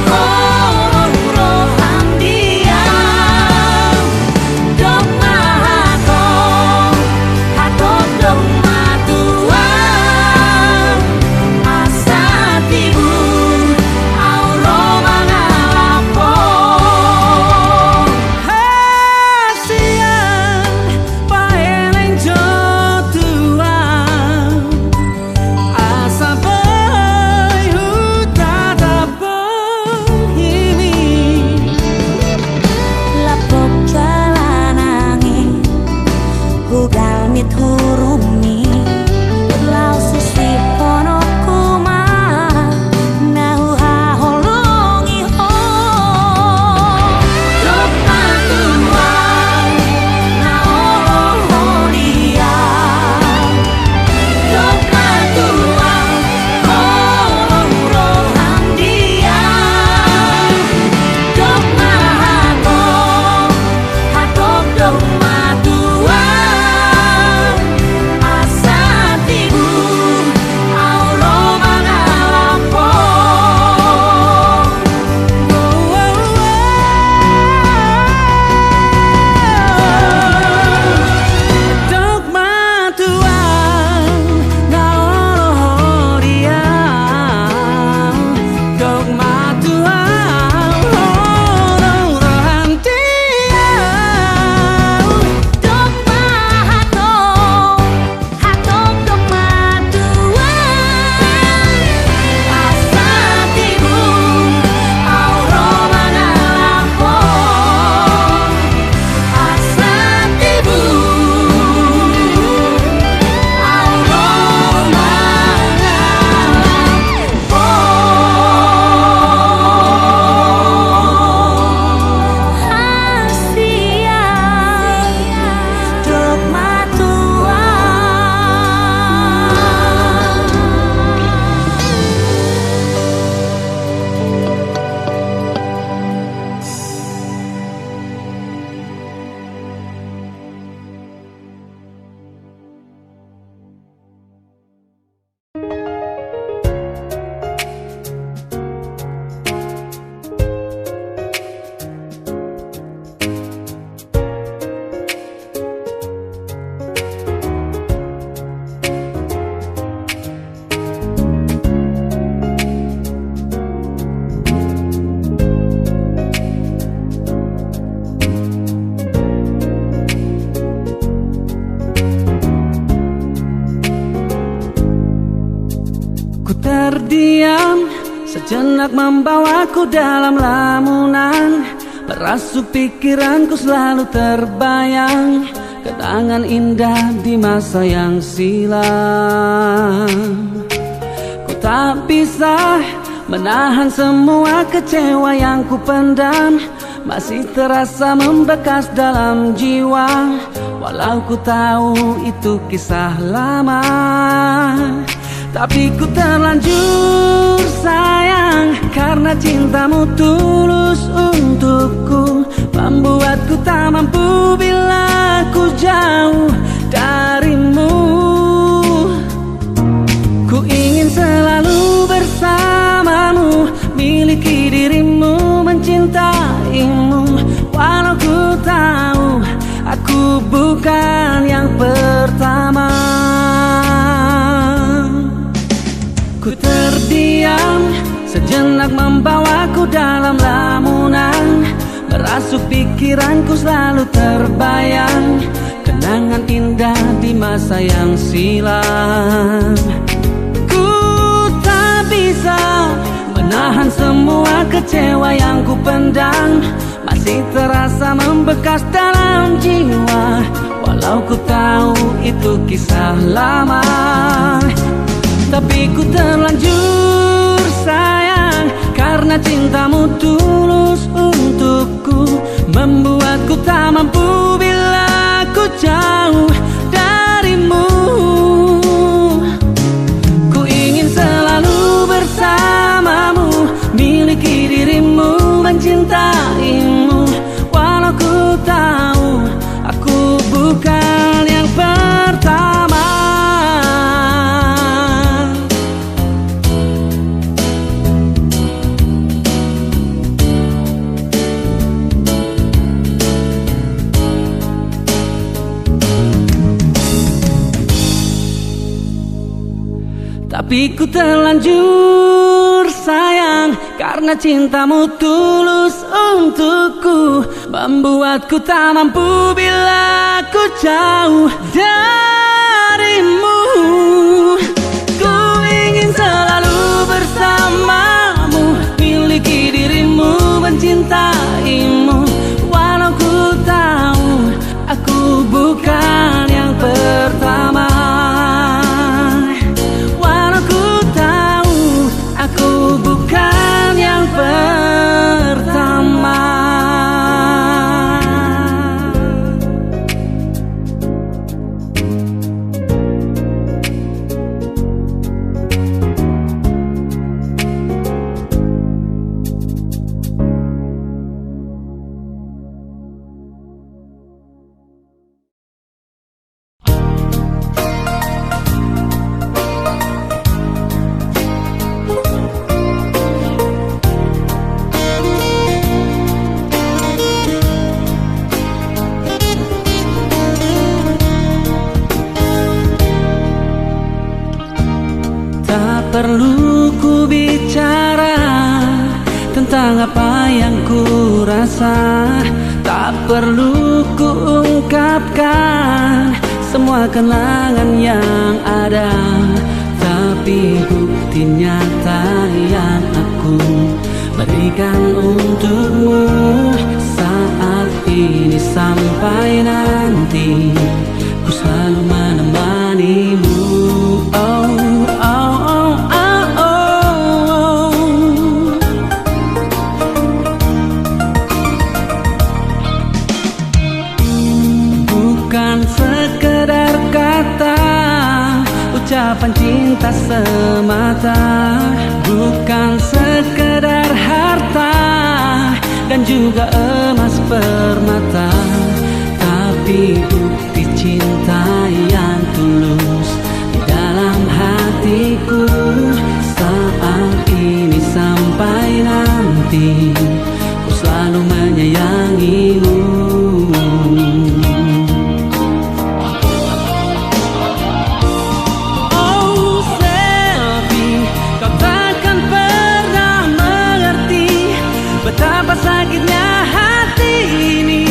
holong roham di au. Dok ma hatop, hatop dok ma Tuhan, asa tibu au ro mangalap ho. Hasian paeleng jo Tuhan, asa boi hutatap bohimi. Lambok jala nangin, hugal mit hurumi, laos husip honokku ma na huhaholongi ho. Dok ma Tuhan, na olo ho di au. Dok ma Tuhan, holong roham di au. Dok ma hatop, hatop dok ma Tuhan, asa tibu au ro mangalap ho. Dok ma Tuhan, na olo ho di au. Dok ma Tuhan, holong roham di au. Dok ma hatop, hatop dok ma Tuhan, asa tibu au ro mangalap ho. Asa tibu au ro mangalap ho. Hasian dok ma Tuhan. Ku terdiam sejenak, membawaku dalam lamunan. Merasuk pikiranku, selalu terbayang kenangan indah di masa yang silam. Ku tak bisa menahan semua kecewa yang ku pendam. Masih terasa membekas dalam jiwa, walau ku tahu itu kisah lama. Tapi ku terlanjur sayang, karena cintamu tulus untukku, membuatku tak mampu bila ku jauh darimu. Ku ingin selalu bersamamu, miliki dirimu, mencintaimu, walau ku tahu aku bukan yang pertama. Ku terdiam sejenak, membawaku dalam lamunan. Merasuk pikiranku, selalu terbayang kenangan Kenangan indah di masa yang silam. Ku tak bisa menahan semua kecewa yang ku pendam. Masih terasa membekas dalam jiwa, walau ku tahu itu kisah lama. Tapi ku terlanjur sayang, karena cintamu tulus untukku, membuatku tak mampu bila ku jauh darimu. Ku ingin selalu bersamamu, miliki dirimu, mencintaimu, walau ku tahu aku bukan yang pertama. Tapi ku terlanjur sayang, karena cintamu tulus untukku, membuatku tak mampu bila ku jauh darimu. Ku ingin selalu bersamamu, miliki dirimu, mencintaimu, walau ku tahu aku bukan yang pertama. Walau ku tahu aku bukan yang pertama. Tak perlu ku bicara tentang apa yang ku rasa, tak perlu ku ungkapkan semua kenangan yang ada, tapi bukti nyata yang aku berikan untukmu saat ini sampai nanti. Ku selalu menemanimu. Oh, oh, oh, oh, oh. Bukan sekedar kata, ucapan cinta semata, bukan sekedar harta dan juga emas permata, tapi bukti cinta yang tulus di dalam hatiku. Saat ini sampai nanti, ku selalu menyayangimu. Oh, Selvi, kau takkan pernah mengerti betapa sakitnya hati ini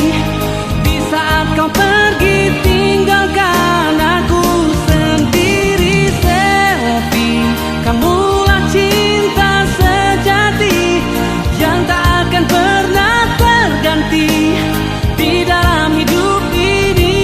di saat kau pergi tinggalkan aku sendiri. Selvi, kamulah cinta sejati yang tak akan pernah terganti di dalam hidup ini.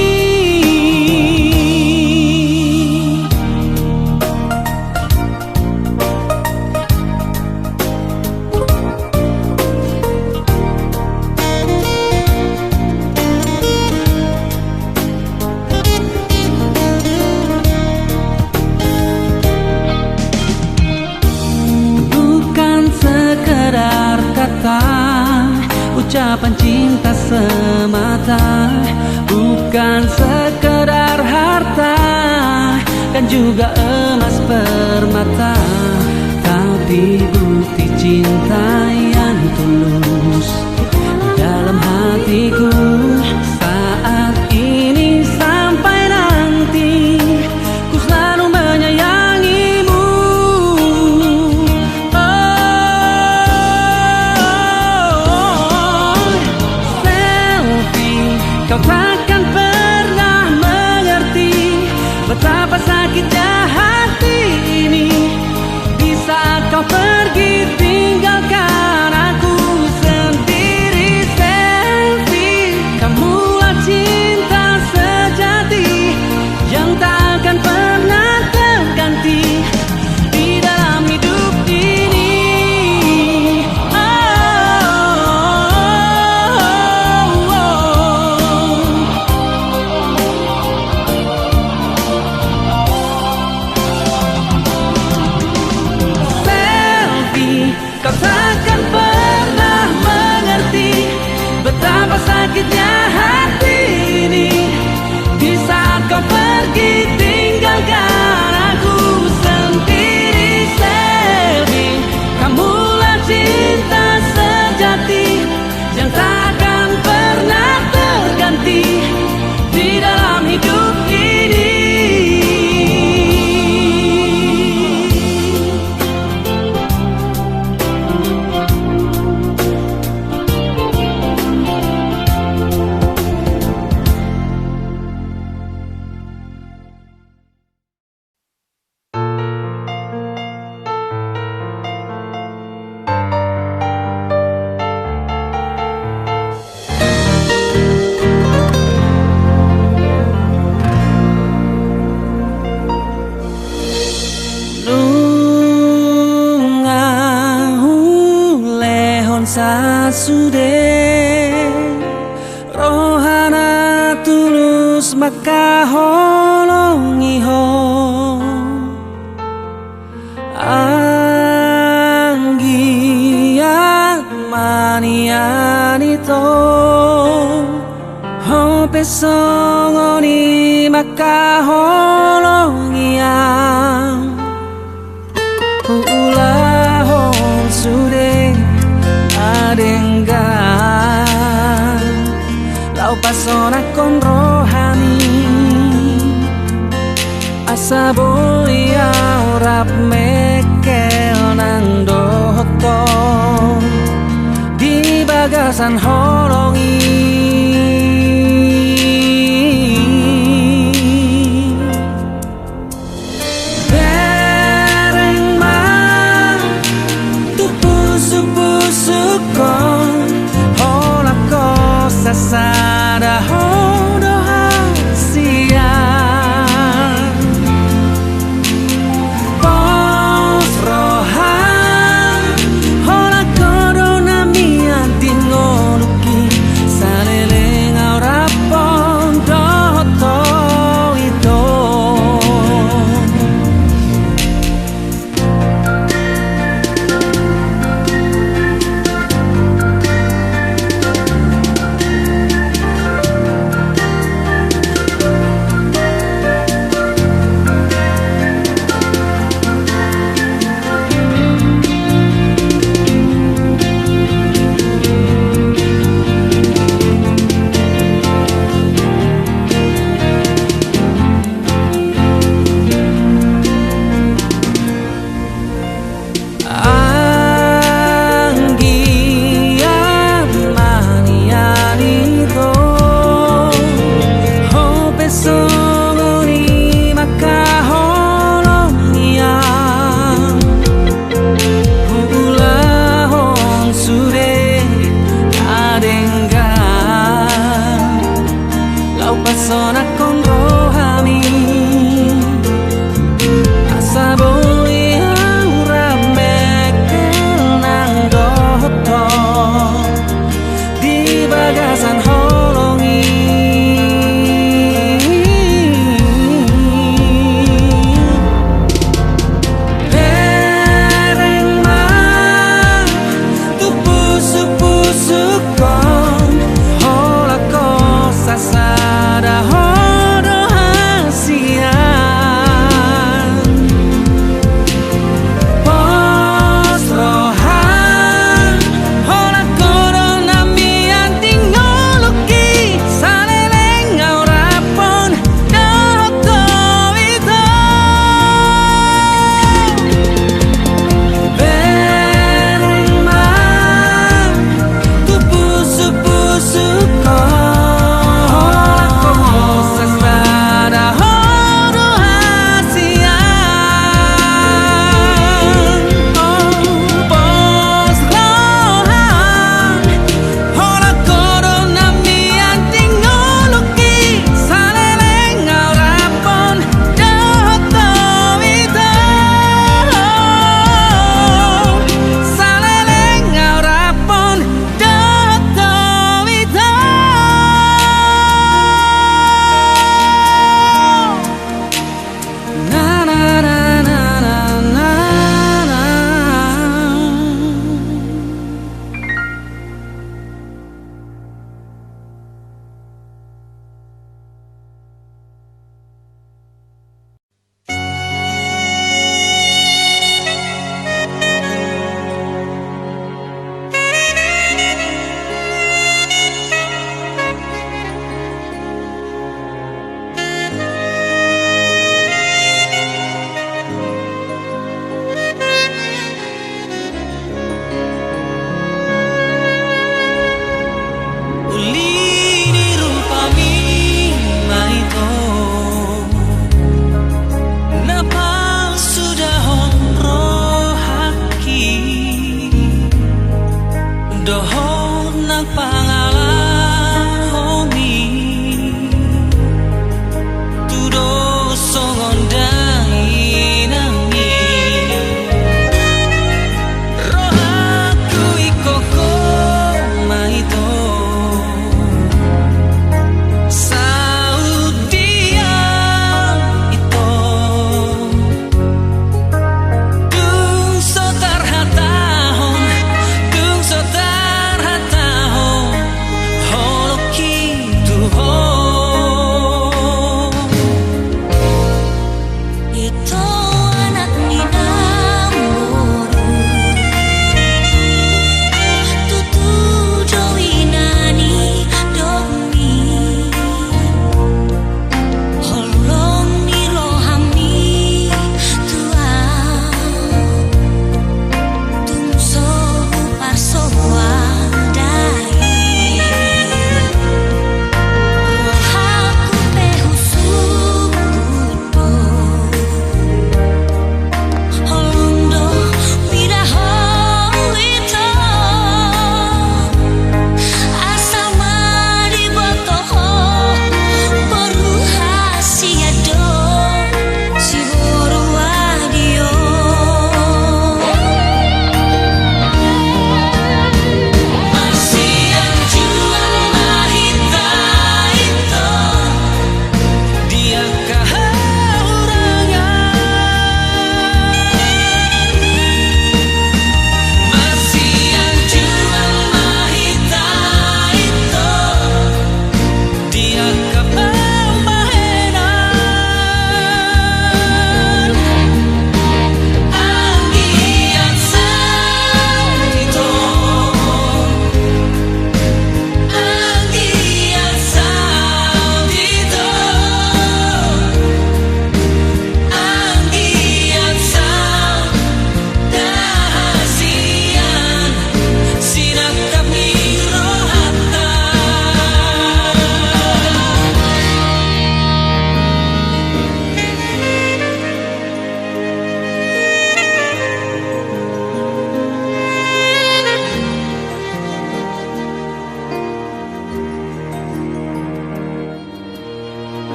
Bukan sekedar kata, ucapan cinta semata, bukan sekedar harta dan juga emas permata, tapi bukti cinta yang tulus di dalam hatiku. Saat ini sampai nanti, ku selalu menyayangimu. Oh, Selvi, kau takkan pernah sude, roha na tulus mangkaholongi ho. Anggiat ma nian ito, ho pe songon i mangkaholongi au. Huulahon sude na denggan, laho pasonanghon rohami, asa boi au rap mengkel nang dohot ho di bagasan holong i. Bereng ma tu pusuk-pusukkon, holan ho sasada ho do hasian. Pos roha, holan ho do na mian di ngolungki, salele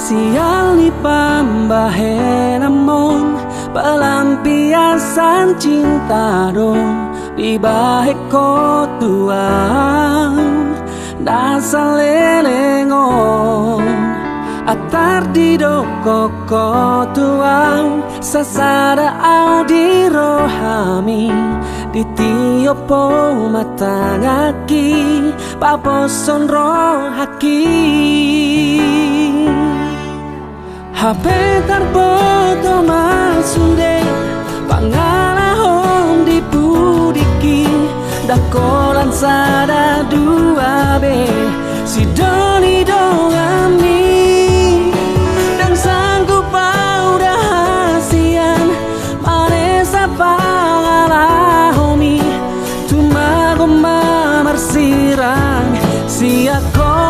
Sial ni pambahenanmon, pelampiasan cinta do dibahen Ho Tuhan, na saleleng on. Antar didok Ho Tuhan, sasada au di rohami, di tiop Ho ma tanganki, paposhon rohangki. Hape tarboto ma sude pangalahom di pudingki, ndang holan sada dua be sidoli donganmi. Ndang sanggup au da hasian manesa pangalahomi, tumagon ma marsirang sian Ho.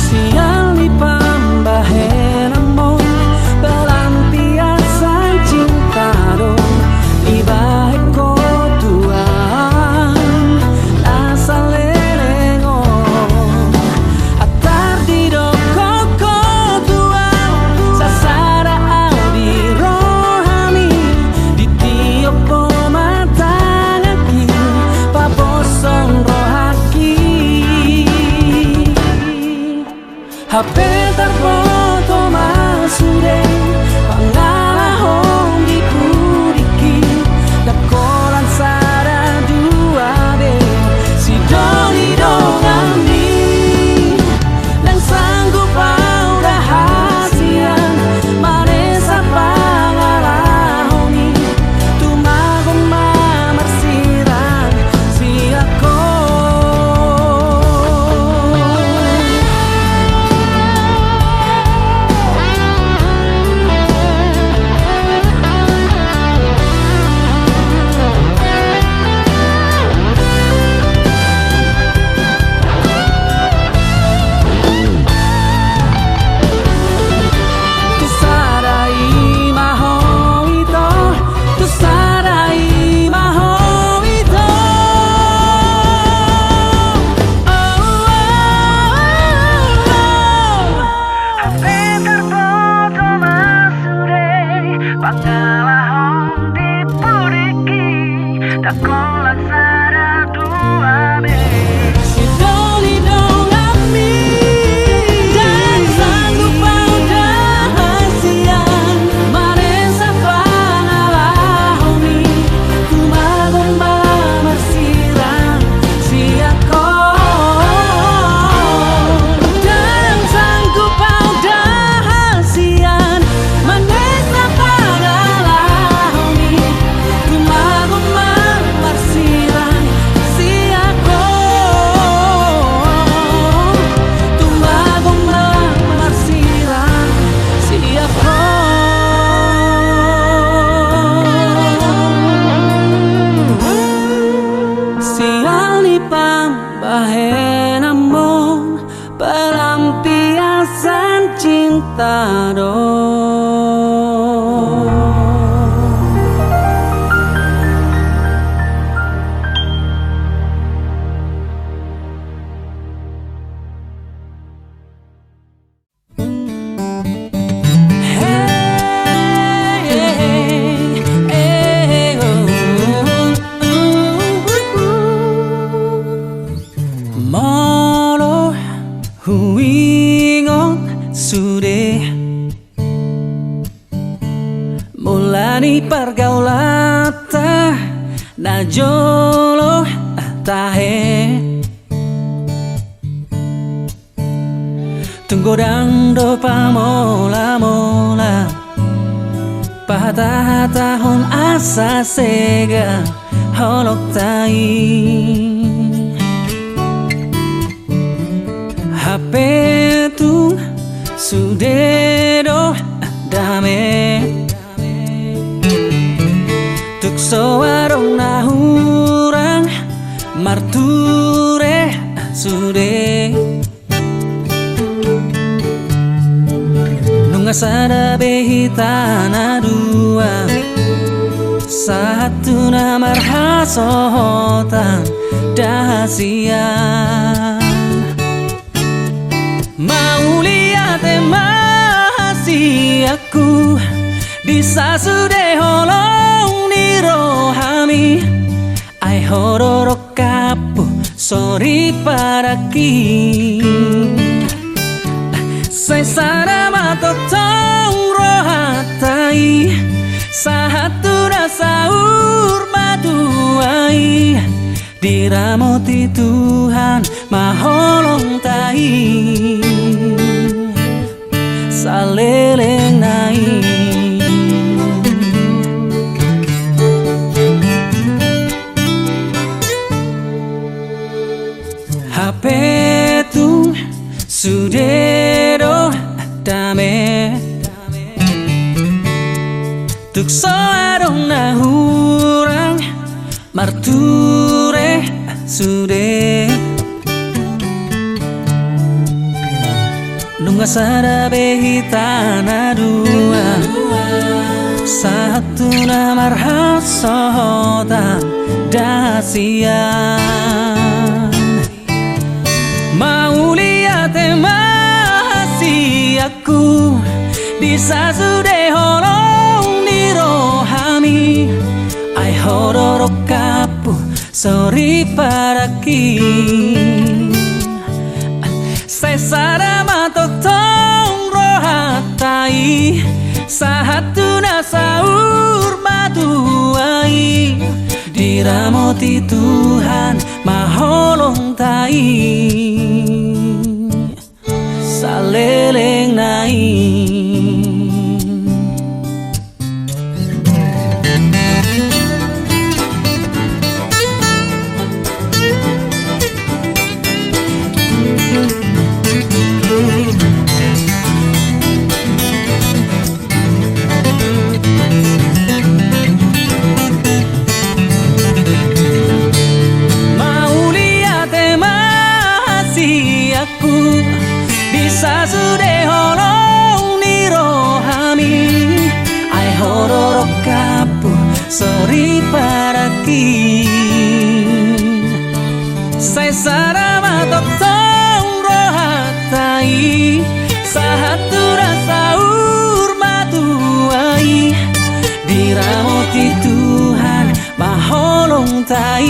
Sial ni pambahenanmon, pelampiasan cinta do dibahen Ho Tuhan, na saleleng on. Antar didok Ho Tuhan, sasada au di rohami, di tiop Ho ma tanganki, paposhon rohangki. Hape tarboto ma sude pangalahom di pudingki, ndang holan sada dua be sidoli donganmi. Ndang sanggup au da hasian manesa pangalahomi, tumagon ma marsirang sian Ho. Tung sada i ma ho ito, tung sada i ma ho ito. Oh, oh, oh, oh. Hape tarboto ma sude pangalahom di pudingki, ndang holan sada dua be sidoli donganmi. Ndang sanggup au da hasian manesa pangalahomi, tumagon ma marsirang sian Ho. Ndang sanggup au da hasian manesa pangalahomi, tumagon ma marsirang sian Ho. Tumagon ma marsirang sian Ho. Sial ni pambahenanmon, pelampiasan cinta do. Molo huingot sude mula ni pargaulanta najolo tahe, tung godang do pamolamola, pahatahatahon asa sega holongta i. Hape tung sude do dame, tung so adong na hurang marture sude. Nunga sada be hita na dua, sahat tu na marhasohotan, hasian. Mauliate ma hasianku, di sasude holong ni rohami, ai ho do rongkapku soripada i. Sai sada ma tongtong rohanta i, sahat tu na saur matua i, diramoti Tuhan ma holongta i salelengna i. Hape tung sude do dame, tung so adong na hurang, marture sude. Nunga sada be hita na dua, sahat tu na marhasohotan da hasian. Mauliate ma hasianku, di sasude holong ni rohami, ai ho do rongkapku soripada i. Sai sada ma tongtong rohanta i, sahat tu na saur matua i, diramoti Tuhan ma holongta i salelengna i. Mauliate ma hasianku, di sasude holong ni rohami, ai ho do rongkapku soripada i. Sai sada ma tongtong rohanta i, sahat tu na saur matua i, diramoti Tuhan ma holongta i.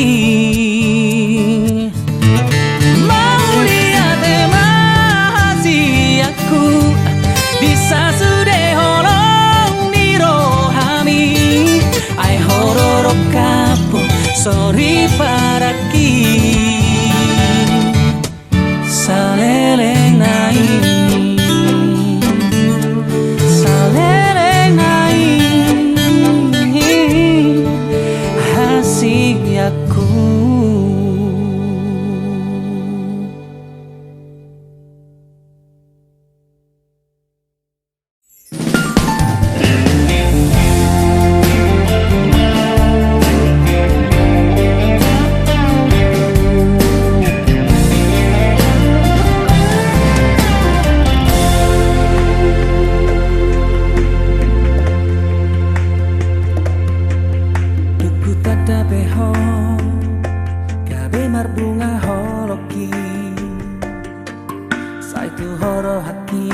Mauliate ma hasianku, di sasude holong ni rohami, ai ho do rongkapku soripada i salelengna i, salelengna i hasianku. Dung hutanda be ho gabe marbunga holongki, sai tu ho rohangki,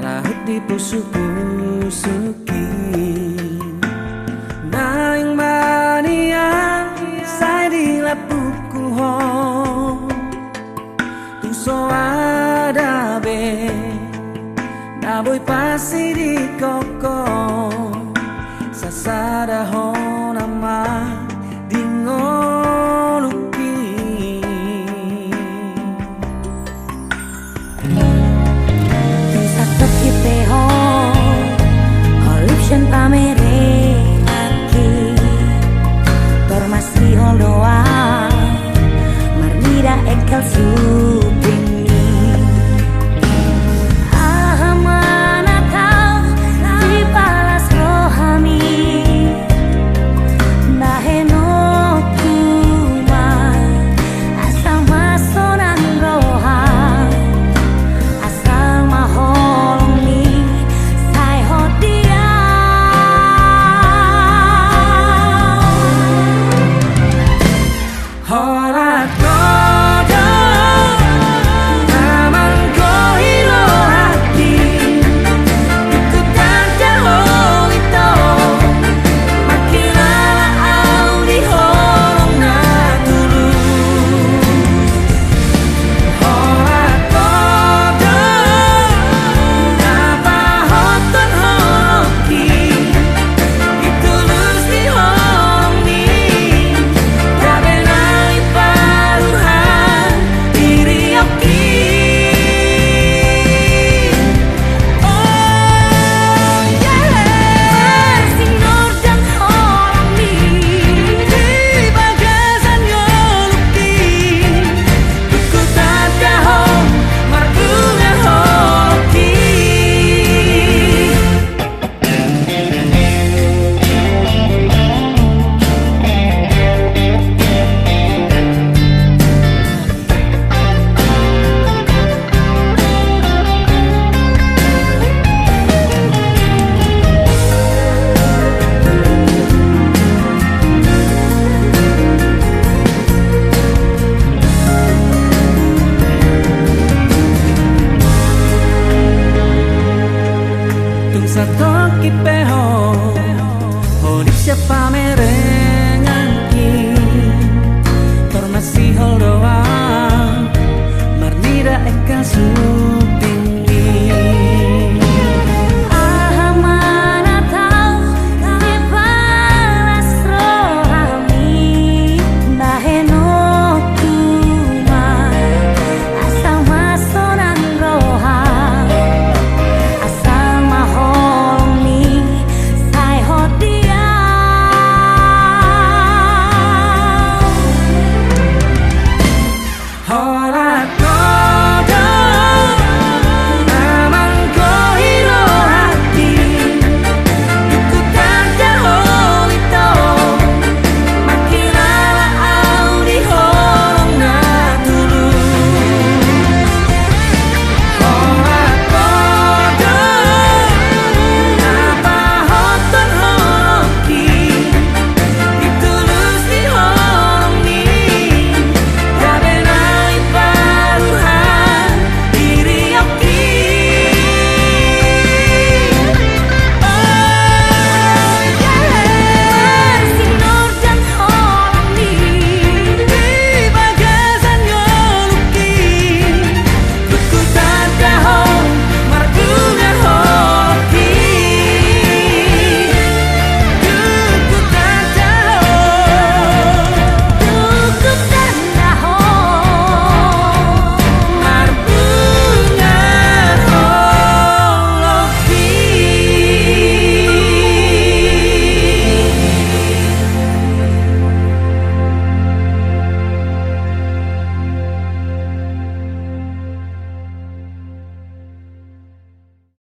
rahut di pusupusungki. Naeng ma nian sai dilambungku ho, tung so ada be na boi pasidingkonku, sasada hona ma di ngolungki. Tung sahat hita ho, holip sian pamerenganki, tor masihol do au marnida engkel supingmi. Aha ma na tau sipalas rohami, Ato